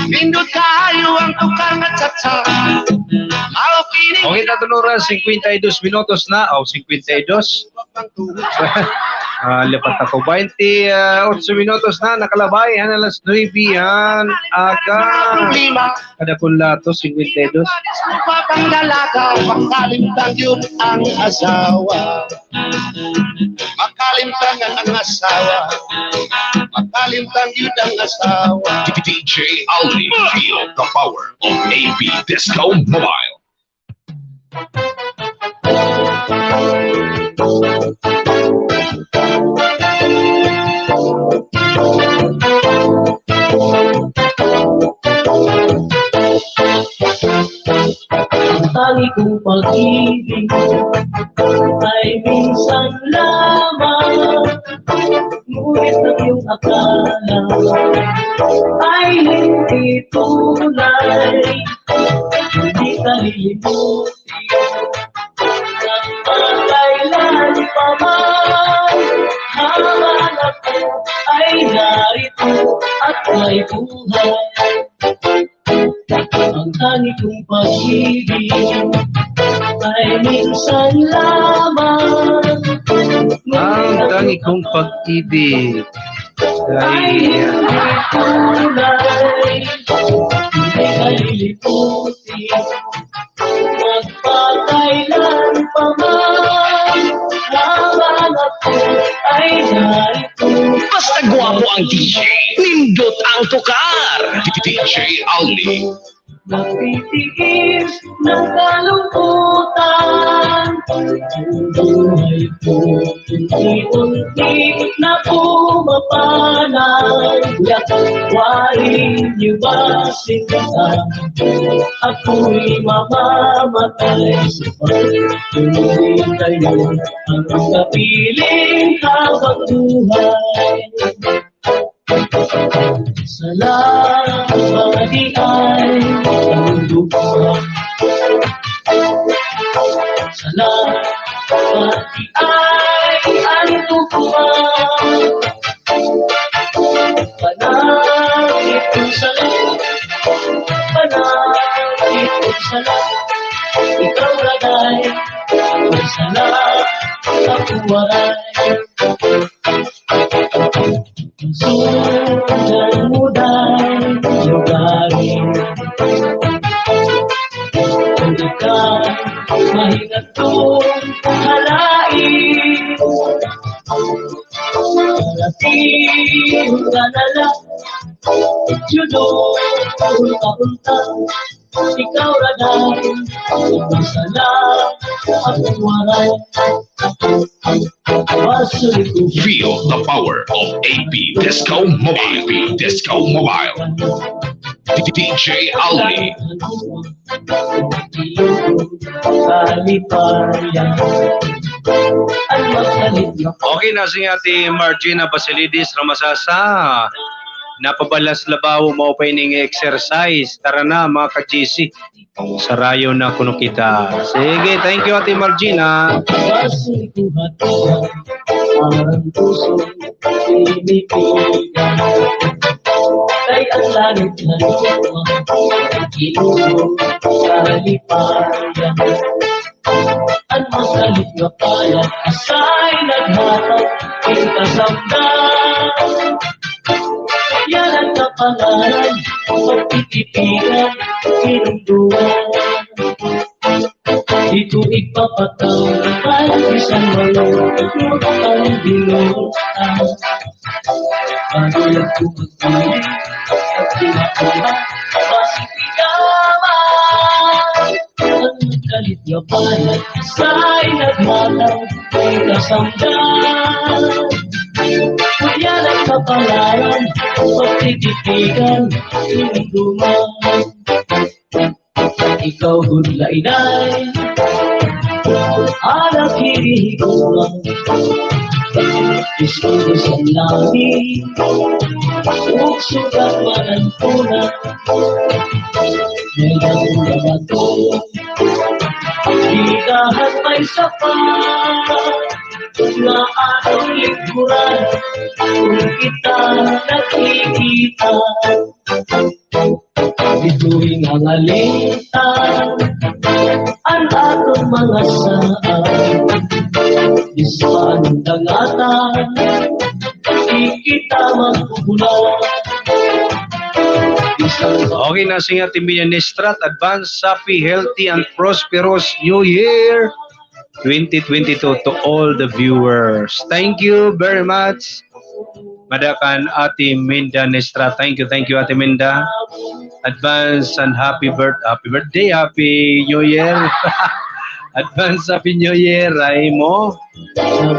Nindot kaayo an tukar nga chat-chat. Mao kining... Okay, it aton oras, singkwenta y dos minutos na. O, singkwenta y dos. Ah, lipat ako. Baynte otso minutos na nakalabay han alas nuebe han aga. Kadakon la ato, singkwenta y dos. Pagdalaga, makalimtan gyud an asawa. Makalimtan an asawa. Makalimtan gyud an asawa. D J Alvin, feel the power of A B Disco Mobile. Ang tangi kong pag-ibig ay minsan lamang, ngunit ang iyong akala ay hindi tunay. Hindi ka lilimutin. Magpakailan pa man, habang ako ay narito at may buhay. Ang tangi kong pag-ibig ay minsan lamang. Ang tangi kong pag-ibig ay... Magpakailan pa man, habang ako ay narito. D J. Nindot ang tukar. D J Alni. Napitiis ng kalungkutan. Buhay ko unti-unti na pumapanay. Waring iwasin ka. Ako'y mamamatay sa pagtuloy kayo ang kapiling habang buhay. Salamat di ay ang dugo. Salamat di ay ang dugo. Panakit ko sa lahat. Panakit ko sa lahat. Ikaw na, Day. Salamat sa buhay. Sundan mo, Day, lugarin. Kung ikaw mahingatong halain, parating ka na lang. Yun doon papunta. Ikaw ra, Day. Salamat sa buhay. Feel the power of A P Disco Mobile. A P Disco Mobile. D J Alni. Okay na si Ate Margina Basilides Ramasasa. Napabalas labaw, maupay ning exercise. Tara na, mga ka-G C. Sarayaw na kuno kita. Sige, thank you, Ate Margina. Kay ang langit na lupa, inuubo sa lipayan. An masalit nga pala, asay naghatag, kita samdan. Yan ang kapalaran, pagtititigan, hinunduan. Di ko ipapataw, kahit bisan malungkot ang binutan. Bago lang ko magpili, at pinakita, masipikawan. Ang kalit nga bayad, sa'y nagmatang, may kasamdan. Kaya nagkapalaran, pagtititigan, hinunduan. Ikaw gud la, inay, anak, hirihikuan. Gusto ko sa langit, ug sugat man an puna. Ngayon na ba to? Di lahat may sapa nga atong lingkuran kung kita nakikita. Dito'y nangalimtan an aton mga saad. Bisan dangatan, di kita magkukulang. Bisan Okay na, siring nga Ate Ministra, advance happy, healthy, and prosperous New Year twenty twenty-two to all the viewers. Thank you very much. Mada kan Ate Minda Nestra. Thank you, thank you, Ate Minda. Advance and happy birth-, happy birthday, happy New Year. Advance happy New Year, ay mo.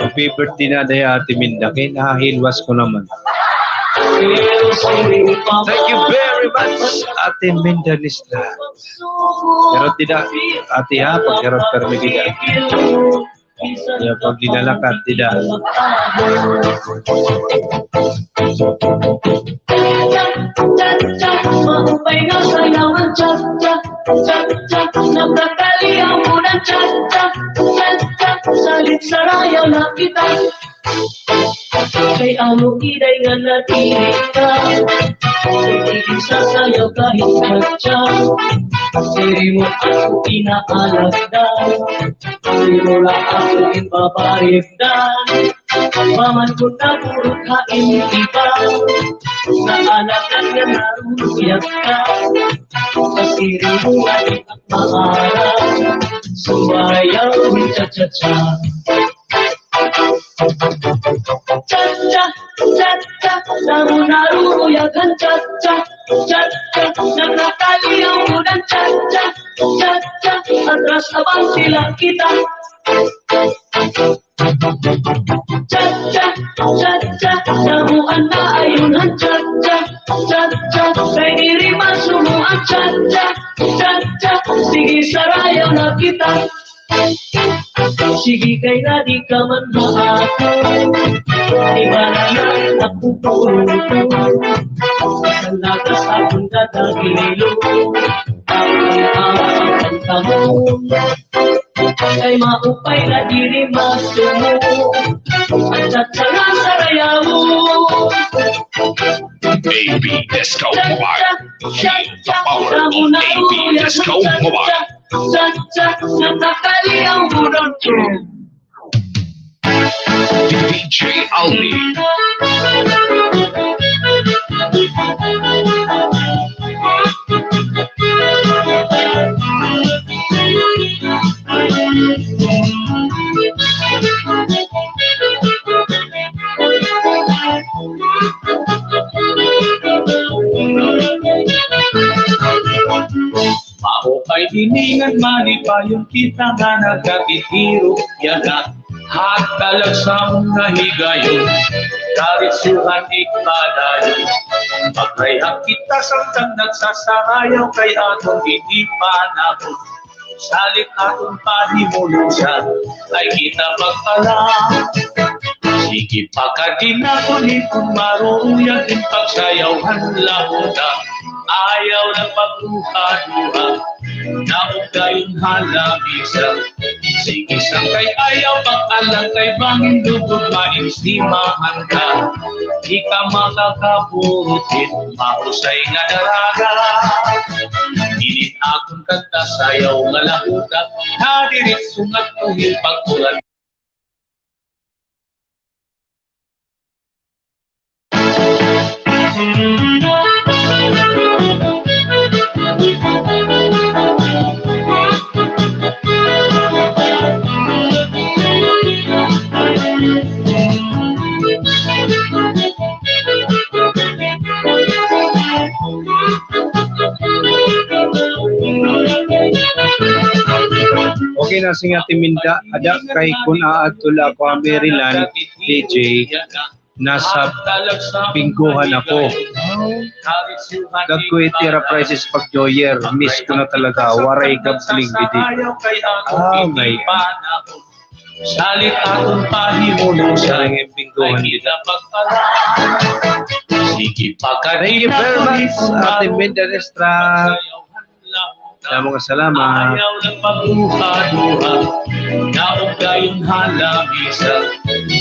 Happy birthday na day, Ate Minda. Kay nahahilwas ko naman. Thank you very much, Ate Minda Nestra. Pero tidak, Ate, ha, pag-hirot permi kita. Kaya pag dinalakat, dida. Cha-cha, maupay nga sayawan, cha-cha, cha-cha, napakali ang ulan, cha-cha, cha-cha, salit sarayaw na kita. Kay amo iday nga nadiri ka, sige sasayaw kahit cha-cha. Diri mo ako inaalagdan. Pero la ako in babarigdan. Paman ko naburot ha in iba. Naalakan nga naruruyag ka. Sa siri mo nga di ka maaram. Sumayaw, cha-cha-cha. Cha-cha, cha-cha, Damo naruruyag han cha-cha, cha-cha, nakakaliyaw gud an cha-cha, cha-cha, atras abante la kita. Cha-cha, cha-cha, damo an naayon han cha-cha, cha-cha, kay diri masumo an cha-cha, cha-cha, sige, sarayaw na kita. Sige kay nga di ka man maako. Di ba na lang nakukuro? Sa lakas akong dadagilo. Ang, ang, ang kamon. Kay maupay na diri masumo. Ang tatsara sa rayaw. A B Disco Mobile. Feel the power of A B Disco Mobile. Cha-cha, nakakaliyaw gud an D J Alvin. Maupay ini ngan malipayon kita nga nagkakitiro yana. Hatalag sa amon nga higayon, karitsuhan ikadayon. Magrayhak kita samtang nagsasarayaw kay aton ini panahon. Salit aton pahimulosan, ay kita pag-ala. Sige, pakadi naton hiton maruruyag in pagsayaw han lahuta. Ayaw na pagduha-duha, naog dayon ha lamisa. Sige, sangkay ayaw pag-ala kay bangin lugod maimsimahan ka. Di ka makakaburot hit mahusay nga daraga. Inin akon kanta sayaw nga lahuta, nadiritso ngadto hin pag-ulat. Okay na, sige, Ate Minda, ada kay kun aadto la ako ha Maryland, D J, nasa binggohan ako. Dagko it ira prizes pag New Year, miss ko na talaga, waray gambling didi. Oh my God. Salit aton pahimulosan, binggohan dida. Sige, pakadi. Thank you very much, Ate Minda Nestra. Damo nga salamat. Ayaw na pagduha-duha, naog dayon ha lamisa.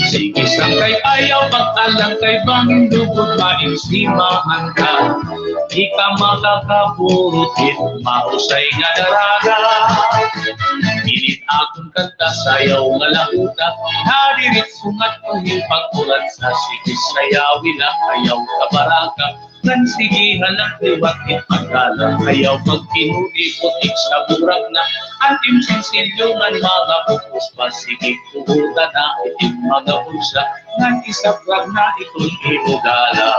Sige, sangkay ayaw pag-ala kay bangin lugod maimsimahan ka. Di ka makakaburot hit mahusay nga daraga. Inin akon kanta sayaw nga lahuta, nadiritso ngadto hin pag-ulat sa sige sayawi la, ayaw kabaraka. Ngan sige ha la liwat it pagdala, ayaw pagkinuri putik sa burak na. An im sinsilyo ngan mga bug-os pa sige kuuta na it im mga bulsa, ngan isabrag na iton imo dala.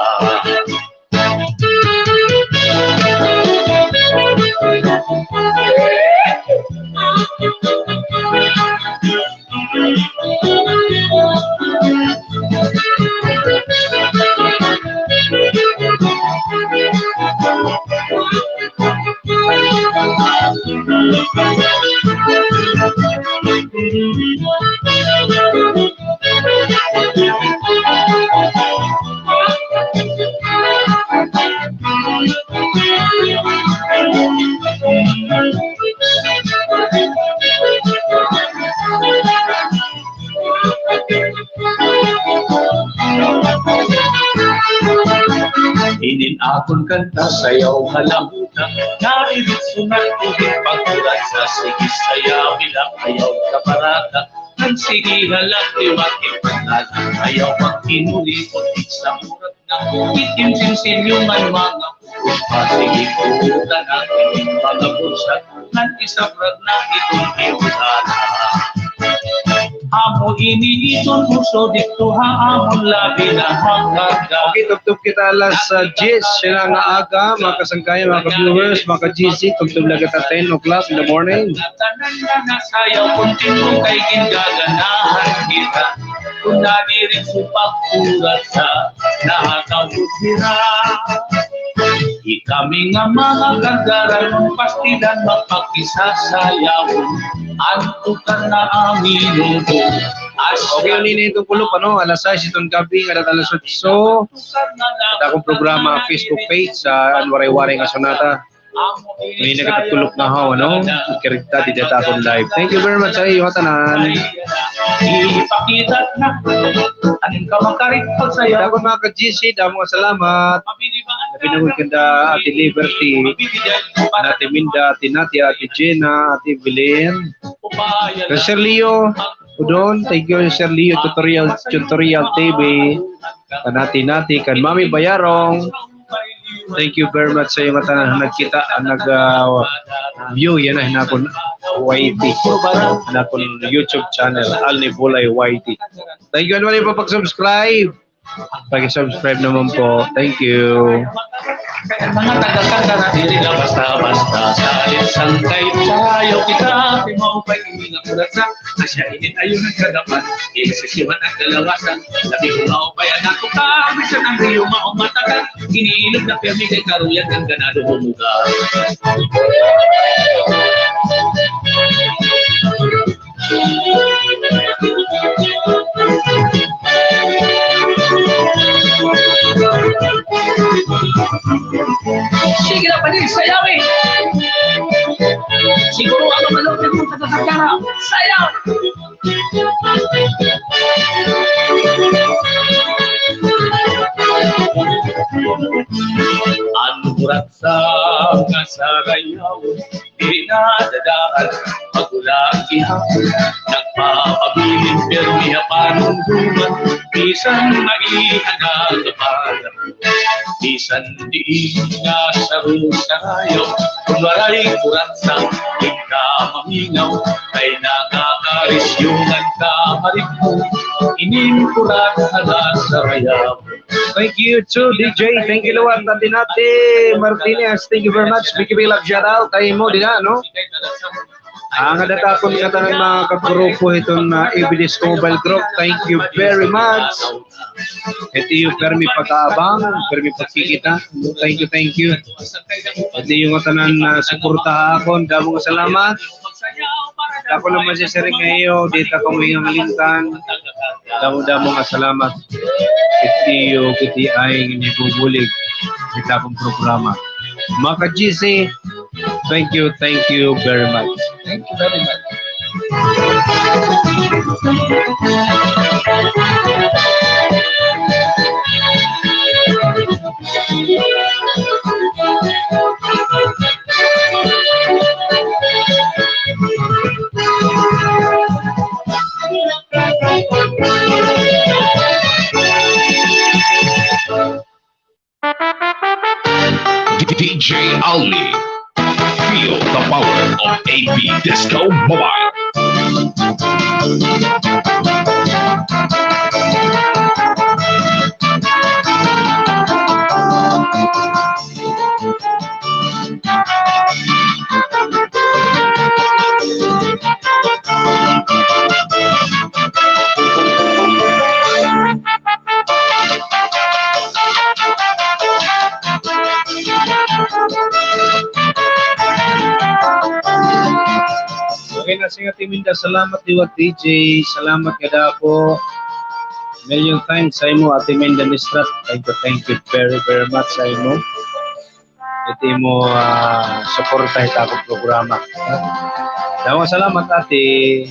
Inin akon kanta sayaw nga lahuta, nadiritso ngadto hin pag-ulat sa sige sayawi la, ayaw kabaraka. Ngan sige ha la liwat it pagdala, ayaw pagkinuri putik sa burak na. It im sinsilyo ngan mga bug-os pa sige kuuta na it im mga bulsa, ngan isabrag na iton imo dala. Amo Okay, tubtob kita alas, ah, diyes yana nga aga, mga kasangkayan, mga ka-viewers, mga ka-G C, tubtob la kita ten o'clock in the morning. Okay, ini iton kulop, ano, alas sais iton gab-i, ngada ha alas otso. It akon programa, Facebook page, sa An Waray-Waray nga Sonata. Ini nakatulok na ho, ano? Ikarigta dida ha akon live. Thank you very much sa iyo, ngatanan. It akon mga ka-G C, damo nga salamat. Pinagod kanda Ate Liberty, Ate Minda, Ate Natia, Ate Jenna, Ate Evelyn. Sir Leo, Udon, thank you, Sir Leo Tutorial, Tutorial T V. Kan Ate Nati, kan Mami Bayarong. Thank you very much sa iyo nga tanan nagkita, nag, ah, view yana han akon Y T, han akon YouTube channel, Alni Bulay Y T. Thank you, ano, ano pa pag-subscribe? Paki-subscribe naman po. Thank you. Mga taga-taga na dili na basta-basta. Sa isang kay sayaw kita, timaw pa ini nga kuratsa. Asya init ayon nagkadapat. Inisisiwan ang kalawasan. Labi ko maupay ang ako ka. Bisan ang riyo maumatakan. Iniilog na permi kay karuyag ang ganado humuga. Sige na, pwede, sayaw eh. Siguro ako malapit mo sa kakakara. Sayaw! An kuratsa nga sarayaw. Di na dadaan, pag-ulan gihapon, nagpapabilin, pirmi ha panumduman, bisan maiha na kapanan. Bisan diin nga saro sarayaw, kun waray kuratsa, di ka mamingaw, kay nakakarisyongan ka marigmo, inin kuratsa nga sarayaw. Thank you to D J. Thank you, Luan. Tati Nati Martinez, thank you very much. Big, big love shout out ha imo dida, no? Ngada ha akon ngatanan mga kagrupo hiton, ah, A B Disco Mobile Group. Thank you very much. It iyo permi pag-aabang, permi pagkikita. Thank you, thank you. It iyo ngatanan, ah, suporta ha akon. Damo nga salamat. Dako naman siya sa rin ngayon, di ta kamo hingangalimtan. Damo-damo nga salamat. Kit iyo, kit iay nga ibubulig it akon programa. Mga ka-G C, thank you, thank you very much. Thank you very much. D J Alni, feel the power of A B Disco Mobile. Okay na, sige, Ate Minda, salamat liwat, D J. Salamat nga dako. Million thanks sa imo, Ate Minda Mistrat. Thank you, thank you very, very much sa imo. It imo, ah, suporta hit akon programa. Damo nga salamat, ate.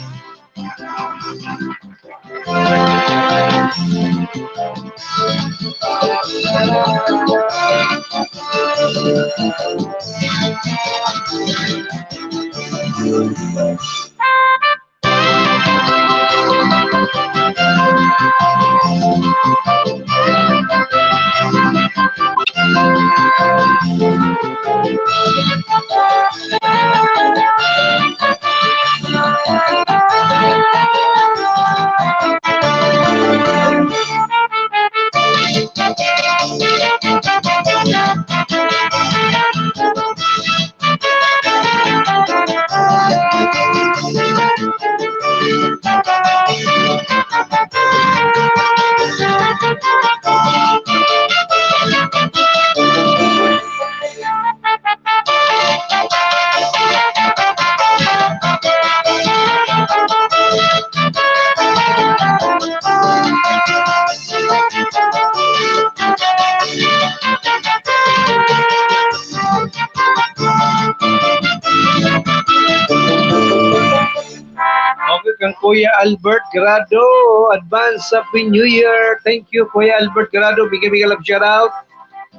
Kuya Albert Grado, advance Happy New Year. Thank you, Kuya Albert Grado. Bigay-bigay lang shout out.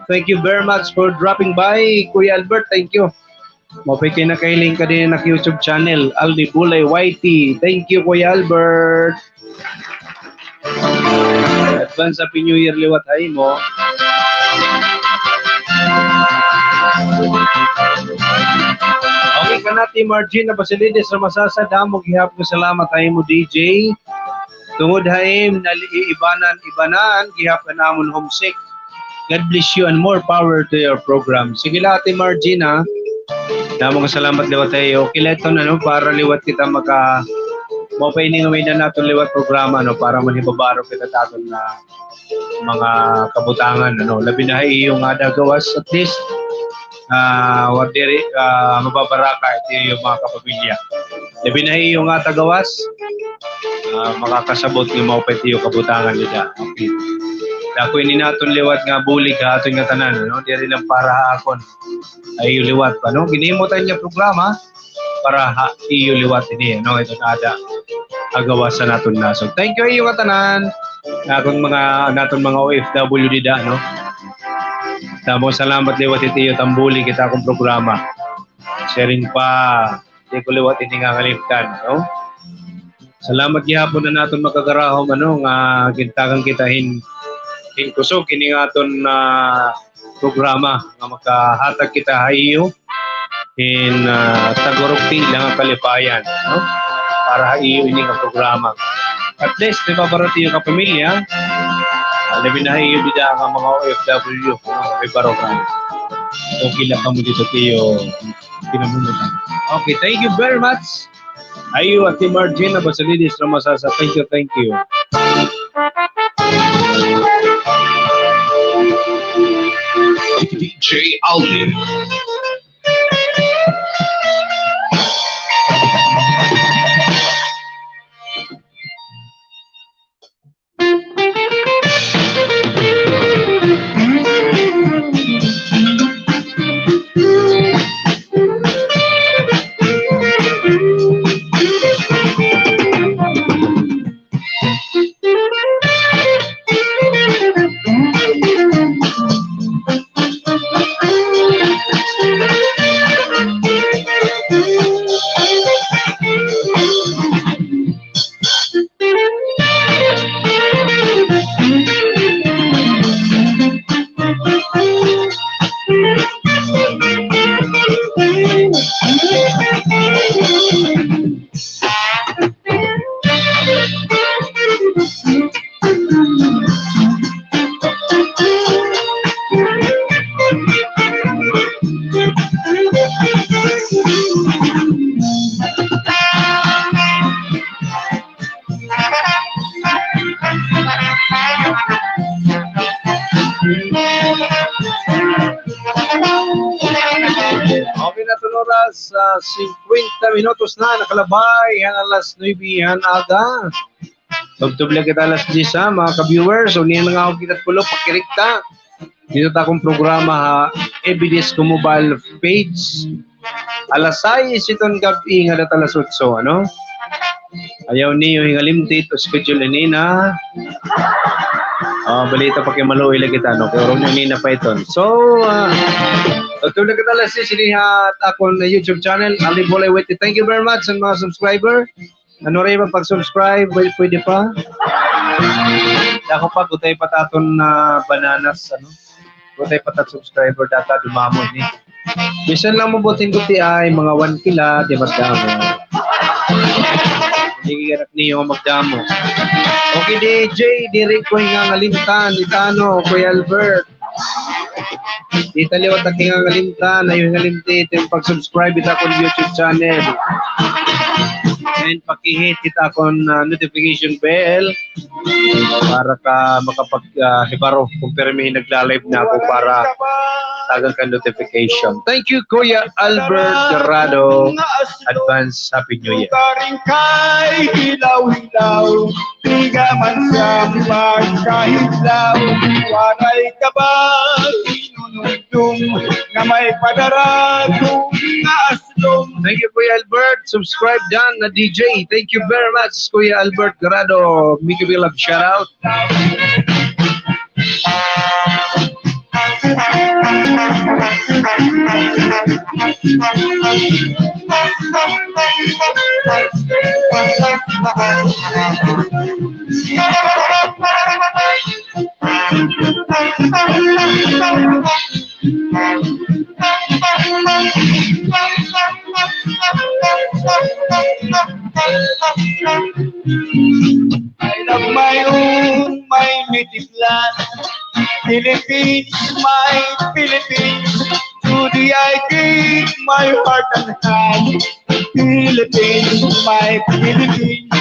Thank you very much for dropping by, Kuya Albert. Thank you. Maupay kay nakahiling ka dinhi ha ak YouTube channel, Aldi Bulay Y T. Thank you, Kuya Albert. Advance Happy New Year liwat ha imo. Okay, kan Ate Margina Basilides Ramasasa, damo gihap nga salamat ha imo, D J. Tungod ha im naliibanan-ibanan gihap an amon homesick. God bless you and more power to your program. Sige la, Ate Margina. Damo nga salamat liwat ha iyo. Okay la iton, ano, para liwat kita maka-, maupay ini nga may-ada naton liwat programa, no, para manhibabaro kita ha aton nga mga kabutangan, ano. Labi na ha iyo nga ada ha gawas, at least, ah, wa diri, ah, mababaraka it iyo mga kapamilya. Labi na ha iyo nga ada ha gawas, ah, makakasabot nga maupay it iyo kabutangan dida. Okay. Dako ini naton liwat nga bulig ha aton ngatanan, ano? Diri lang para ha akon. Ha iyo liwat pa, no? Ginhimo ta ini nga programa para ha iyo liwat ini, no? Iton ada ha gawas han aton nasod. Thank you ha iyo ngatanan. Nga akon mga, naton mga O F W dida, no? Damo nga salamat liwat it iyo tambuli hit akon programa. Siring pa, di ko liwat ini ngangalimtan, no? Salamat gihapon han aton mga kagarahom, ano, nga gintagan kita hin, hin kusog hini nga aton, ah, programa nga makahatag kita ha iyo hin, ah, tagurog tila nga kalipayan, no? Para ha iyo ini nga programa. At least, di ba, para ha iyo kapamilya, ah, labi na ha iyo dida nga mga O F W, no? May barokan. Okay la kamo dida ha iyo kinabuhi. Okay, thank you very much. Ha iyo, Ate Margina Basilides Ramasasa. Thank you, thank you. D J Alvin. Okay na, aton oras, ah, singkwenta minutos na nakalabay han alas nuebe han aga. Tubtob la kita alas diyes, ha, mga ka-viewers. So, niyan nga ako kita pulo, pakirikta dito ta akong programa, ha, A B D S Comobile page. Alas sais iton gab-i nga data alas otso, ano? Ayaw niyo hingalimti it schedule ini na. Ah, balita pa kay maluoy la kita, no? Kay urong niyo nina pa iton. So, ah, tubtob la kita alas sais ini ha akon YouTube channel, Ali Bolay Wete. Thank you very much sa mga subscriber. Ano rin ba pag-subscribe? Well, pwede pa. Dako pa, gutay pa ta aton, ah, bananas, ano? Gutay pa ta subscriber, data dumamo ini. Bisan lang mabuting gutiay, mga one K la, di magdamo. Hindi ka anak niyo magdamo. Okay, D J, diri ko hingangalimtan, itano, Kuya Albert. Di ta liwat ak hingangalimtan, ayaw hingalimti it iyo pag-subscribe hit akon YouTube channel. And paki-hit hit akon, ah, notification bell para ka makapag, ah, hibaro kon pirmi hin nagla-live na ako para tagan ka notification. Thank you, Kuya Albert Garado. Advance Happy New Year. Thank you, Kuya Albert. Subscribe done na D J. Thank you very much, Kuya Albert Garado. Mega Love shout out. I love my own, my native land. Philippines, my Philippines. To thee I give my heart and hand. Philippines, my Philippines. I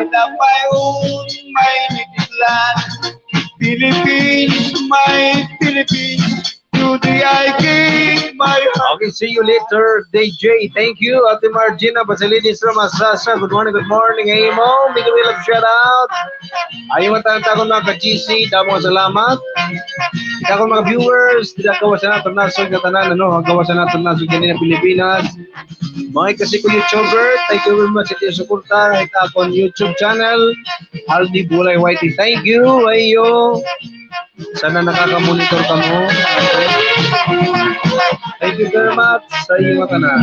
love my own, my native land. Philippines, my Philippines. To thee I give my heart. Okay, see you later, D J. Thank you, Ate Margina Basilides from Asasa. Good morning, good morning. Hey, Mo, big up, shout out. Ayaw matahan ta akon mga ka-G C, damo nga salamat. Kita akon mga viewers, dida gawas han aton nasod nga tanan, ano, gawas han aton nasod ganina Pilipinas. Mga kasi ko YouTuber, thank you very much sa iyo suporta, ita akon YouTube channel, Aldi Bulay Y T. Thank you, ayo. Sana nakaka-monitor kamo. Thank you very much sa iyo nga tanan.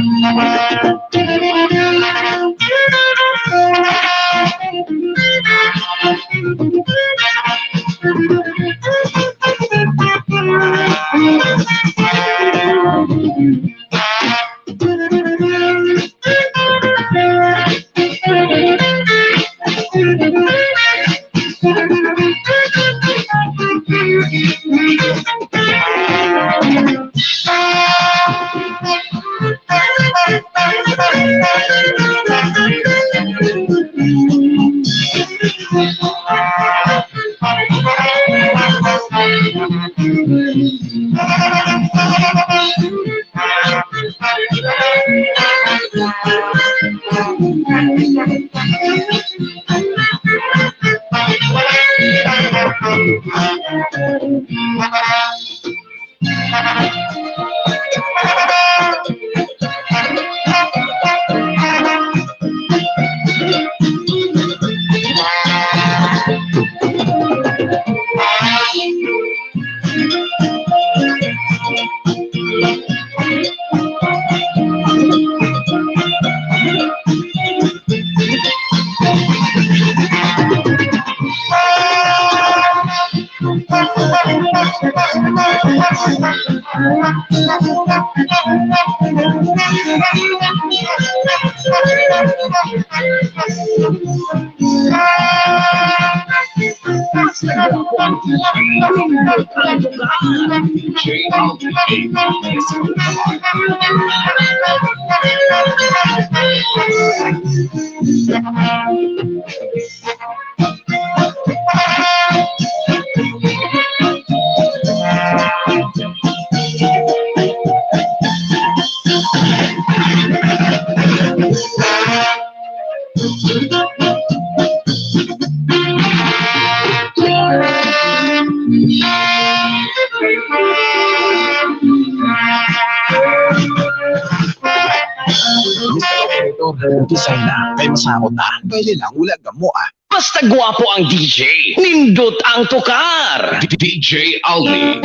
Mister Operator, umpisay na, kay masakot na. Pwede lang, wala gamo, ah. Basta gwapo ang D J, nindot ang tukar. D J Alni.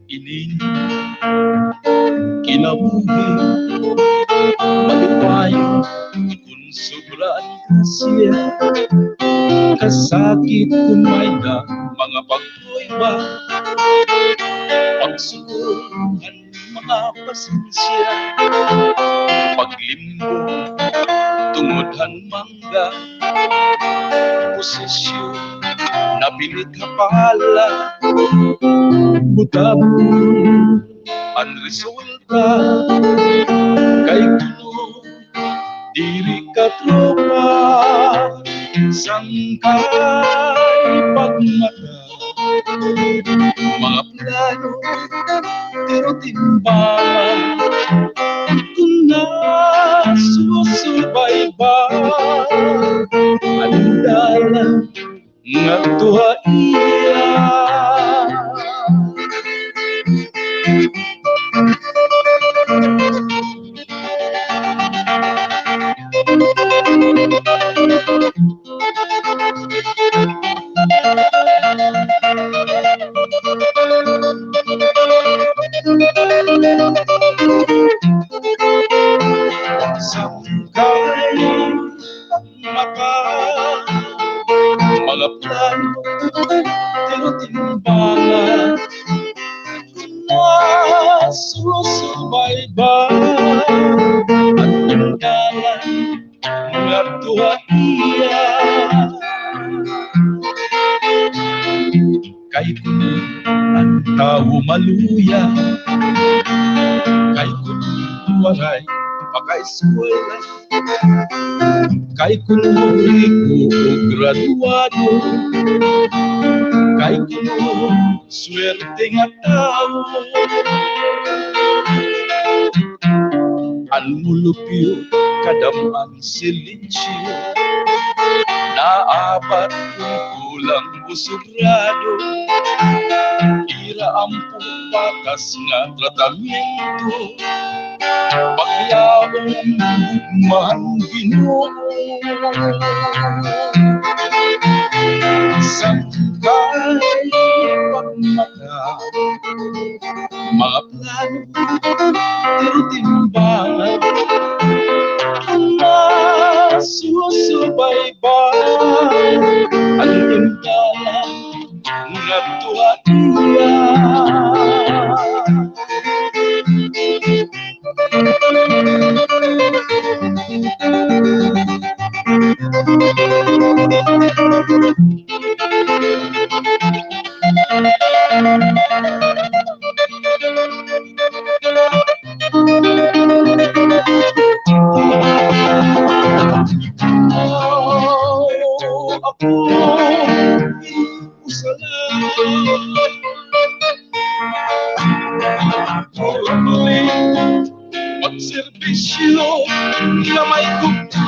Ini kinabuhi malipayon kon sobra an grasya. Kasakit kon may-ada mga pagprueba, pagsuko han mga pasensya, paglimbo tungod han mangga, posisyon na pilit ha pala, butab an resulta kay kuno diri katropa, sangkay pagmata, mga plano, pero timbangan, kon nasusubaybay, andala, ngadto ha iya. Sangkay mata, mga plano, tinotimbangan, nasusubaybay an dalan ngadto ha iya. Kay kuno an tawo maluya, kay kuno waray pakaeskwela, kay kuno riko o graduado, kay kuno swerte nga tawo. An molupyo, kadam-an silensyo, naabat kon kulang o sobrado. Ira ampo patas nga tratamiento, pagyaon gugma han Ginoo. Sangkay pagmata, mga plano, tinotimbangan, nasusubaybay an dalan ngadto ha iya. Pagserbisyo nga may gugma.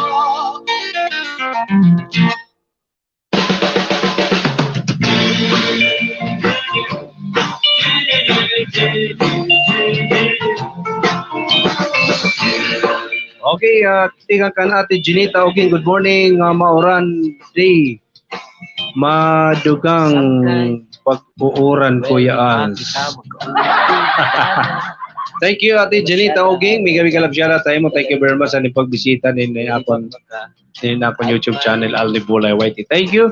Okay, ah, tikang kan Ate Jenita Uging, good morning, ah, mauran day. Madugang pag-uuran, Kuya Ans. Thank you, Ate Jenita Uging. Mega, mega love shout out ha imo. Thank you very much sa pagbisita nin akon, nin akon YouTube channel, Aldi Bulay Y T. Thank you.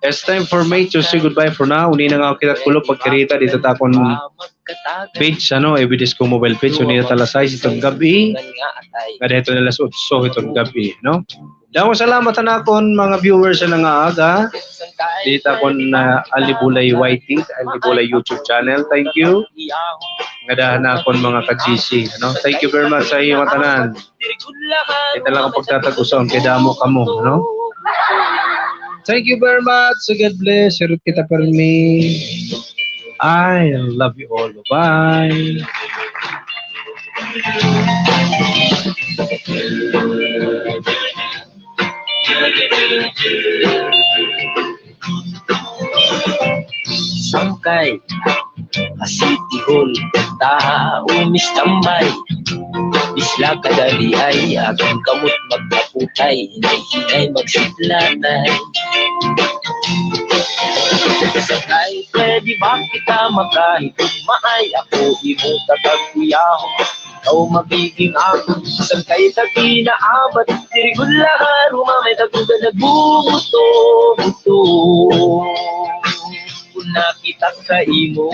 It's time for me to say goodbye for now. Uni na nga kita kulop pagkirita dida ha akon page, ano, A B D S ko mobile page. Uni na it alas sais iton gab-i. Ngada hiton alas otso hiton gab-i, no? Damo salamat han akon mga viewers ha nangaaga dida ha akon, ah, Aldi Bulay Y T, Aldi Bulay YouTube channel. Thank you. Ngada han akon mga ka-G C, no? Thank you very much sa iyo ngatanan. Dida la ako pagtatag-uson kay damo kamo, no? Thank you very much. So God bless. Surut kita pirmi. I love you all. Bye-bye. Sangkay ha City Hall, taha umistambay. Bisla kadali ay, aton kamot magkaputay, hinay-hinay magsiplatay. Sangkay, pwede ba kita makahigugmaay? Ako imo tataguyahon, ikaw magiging akon sangkay ta ginaabat. Diri gud la haruma may dagugan nagbubuto-buto. Kun nakita ka imo,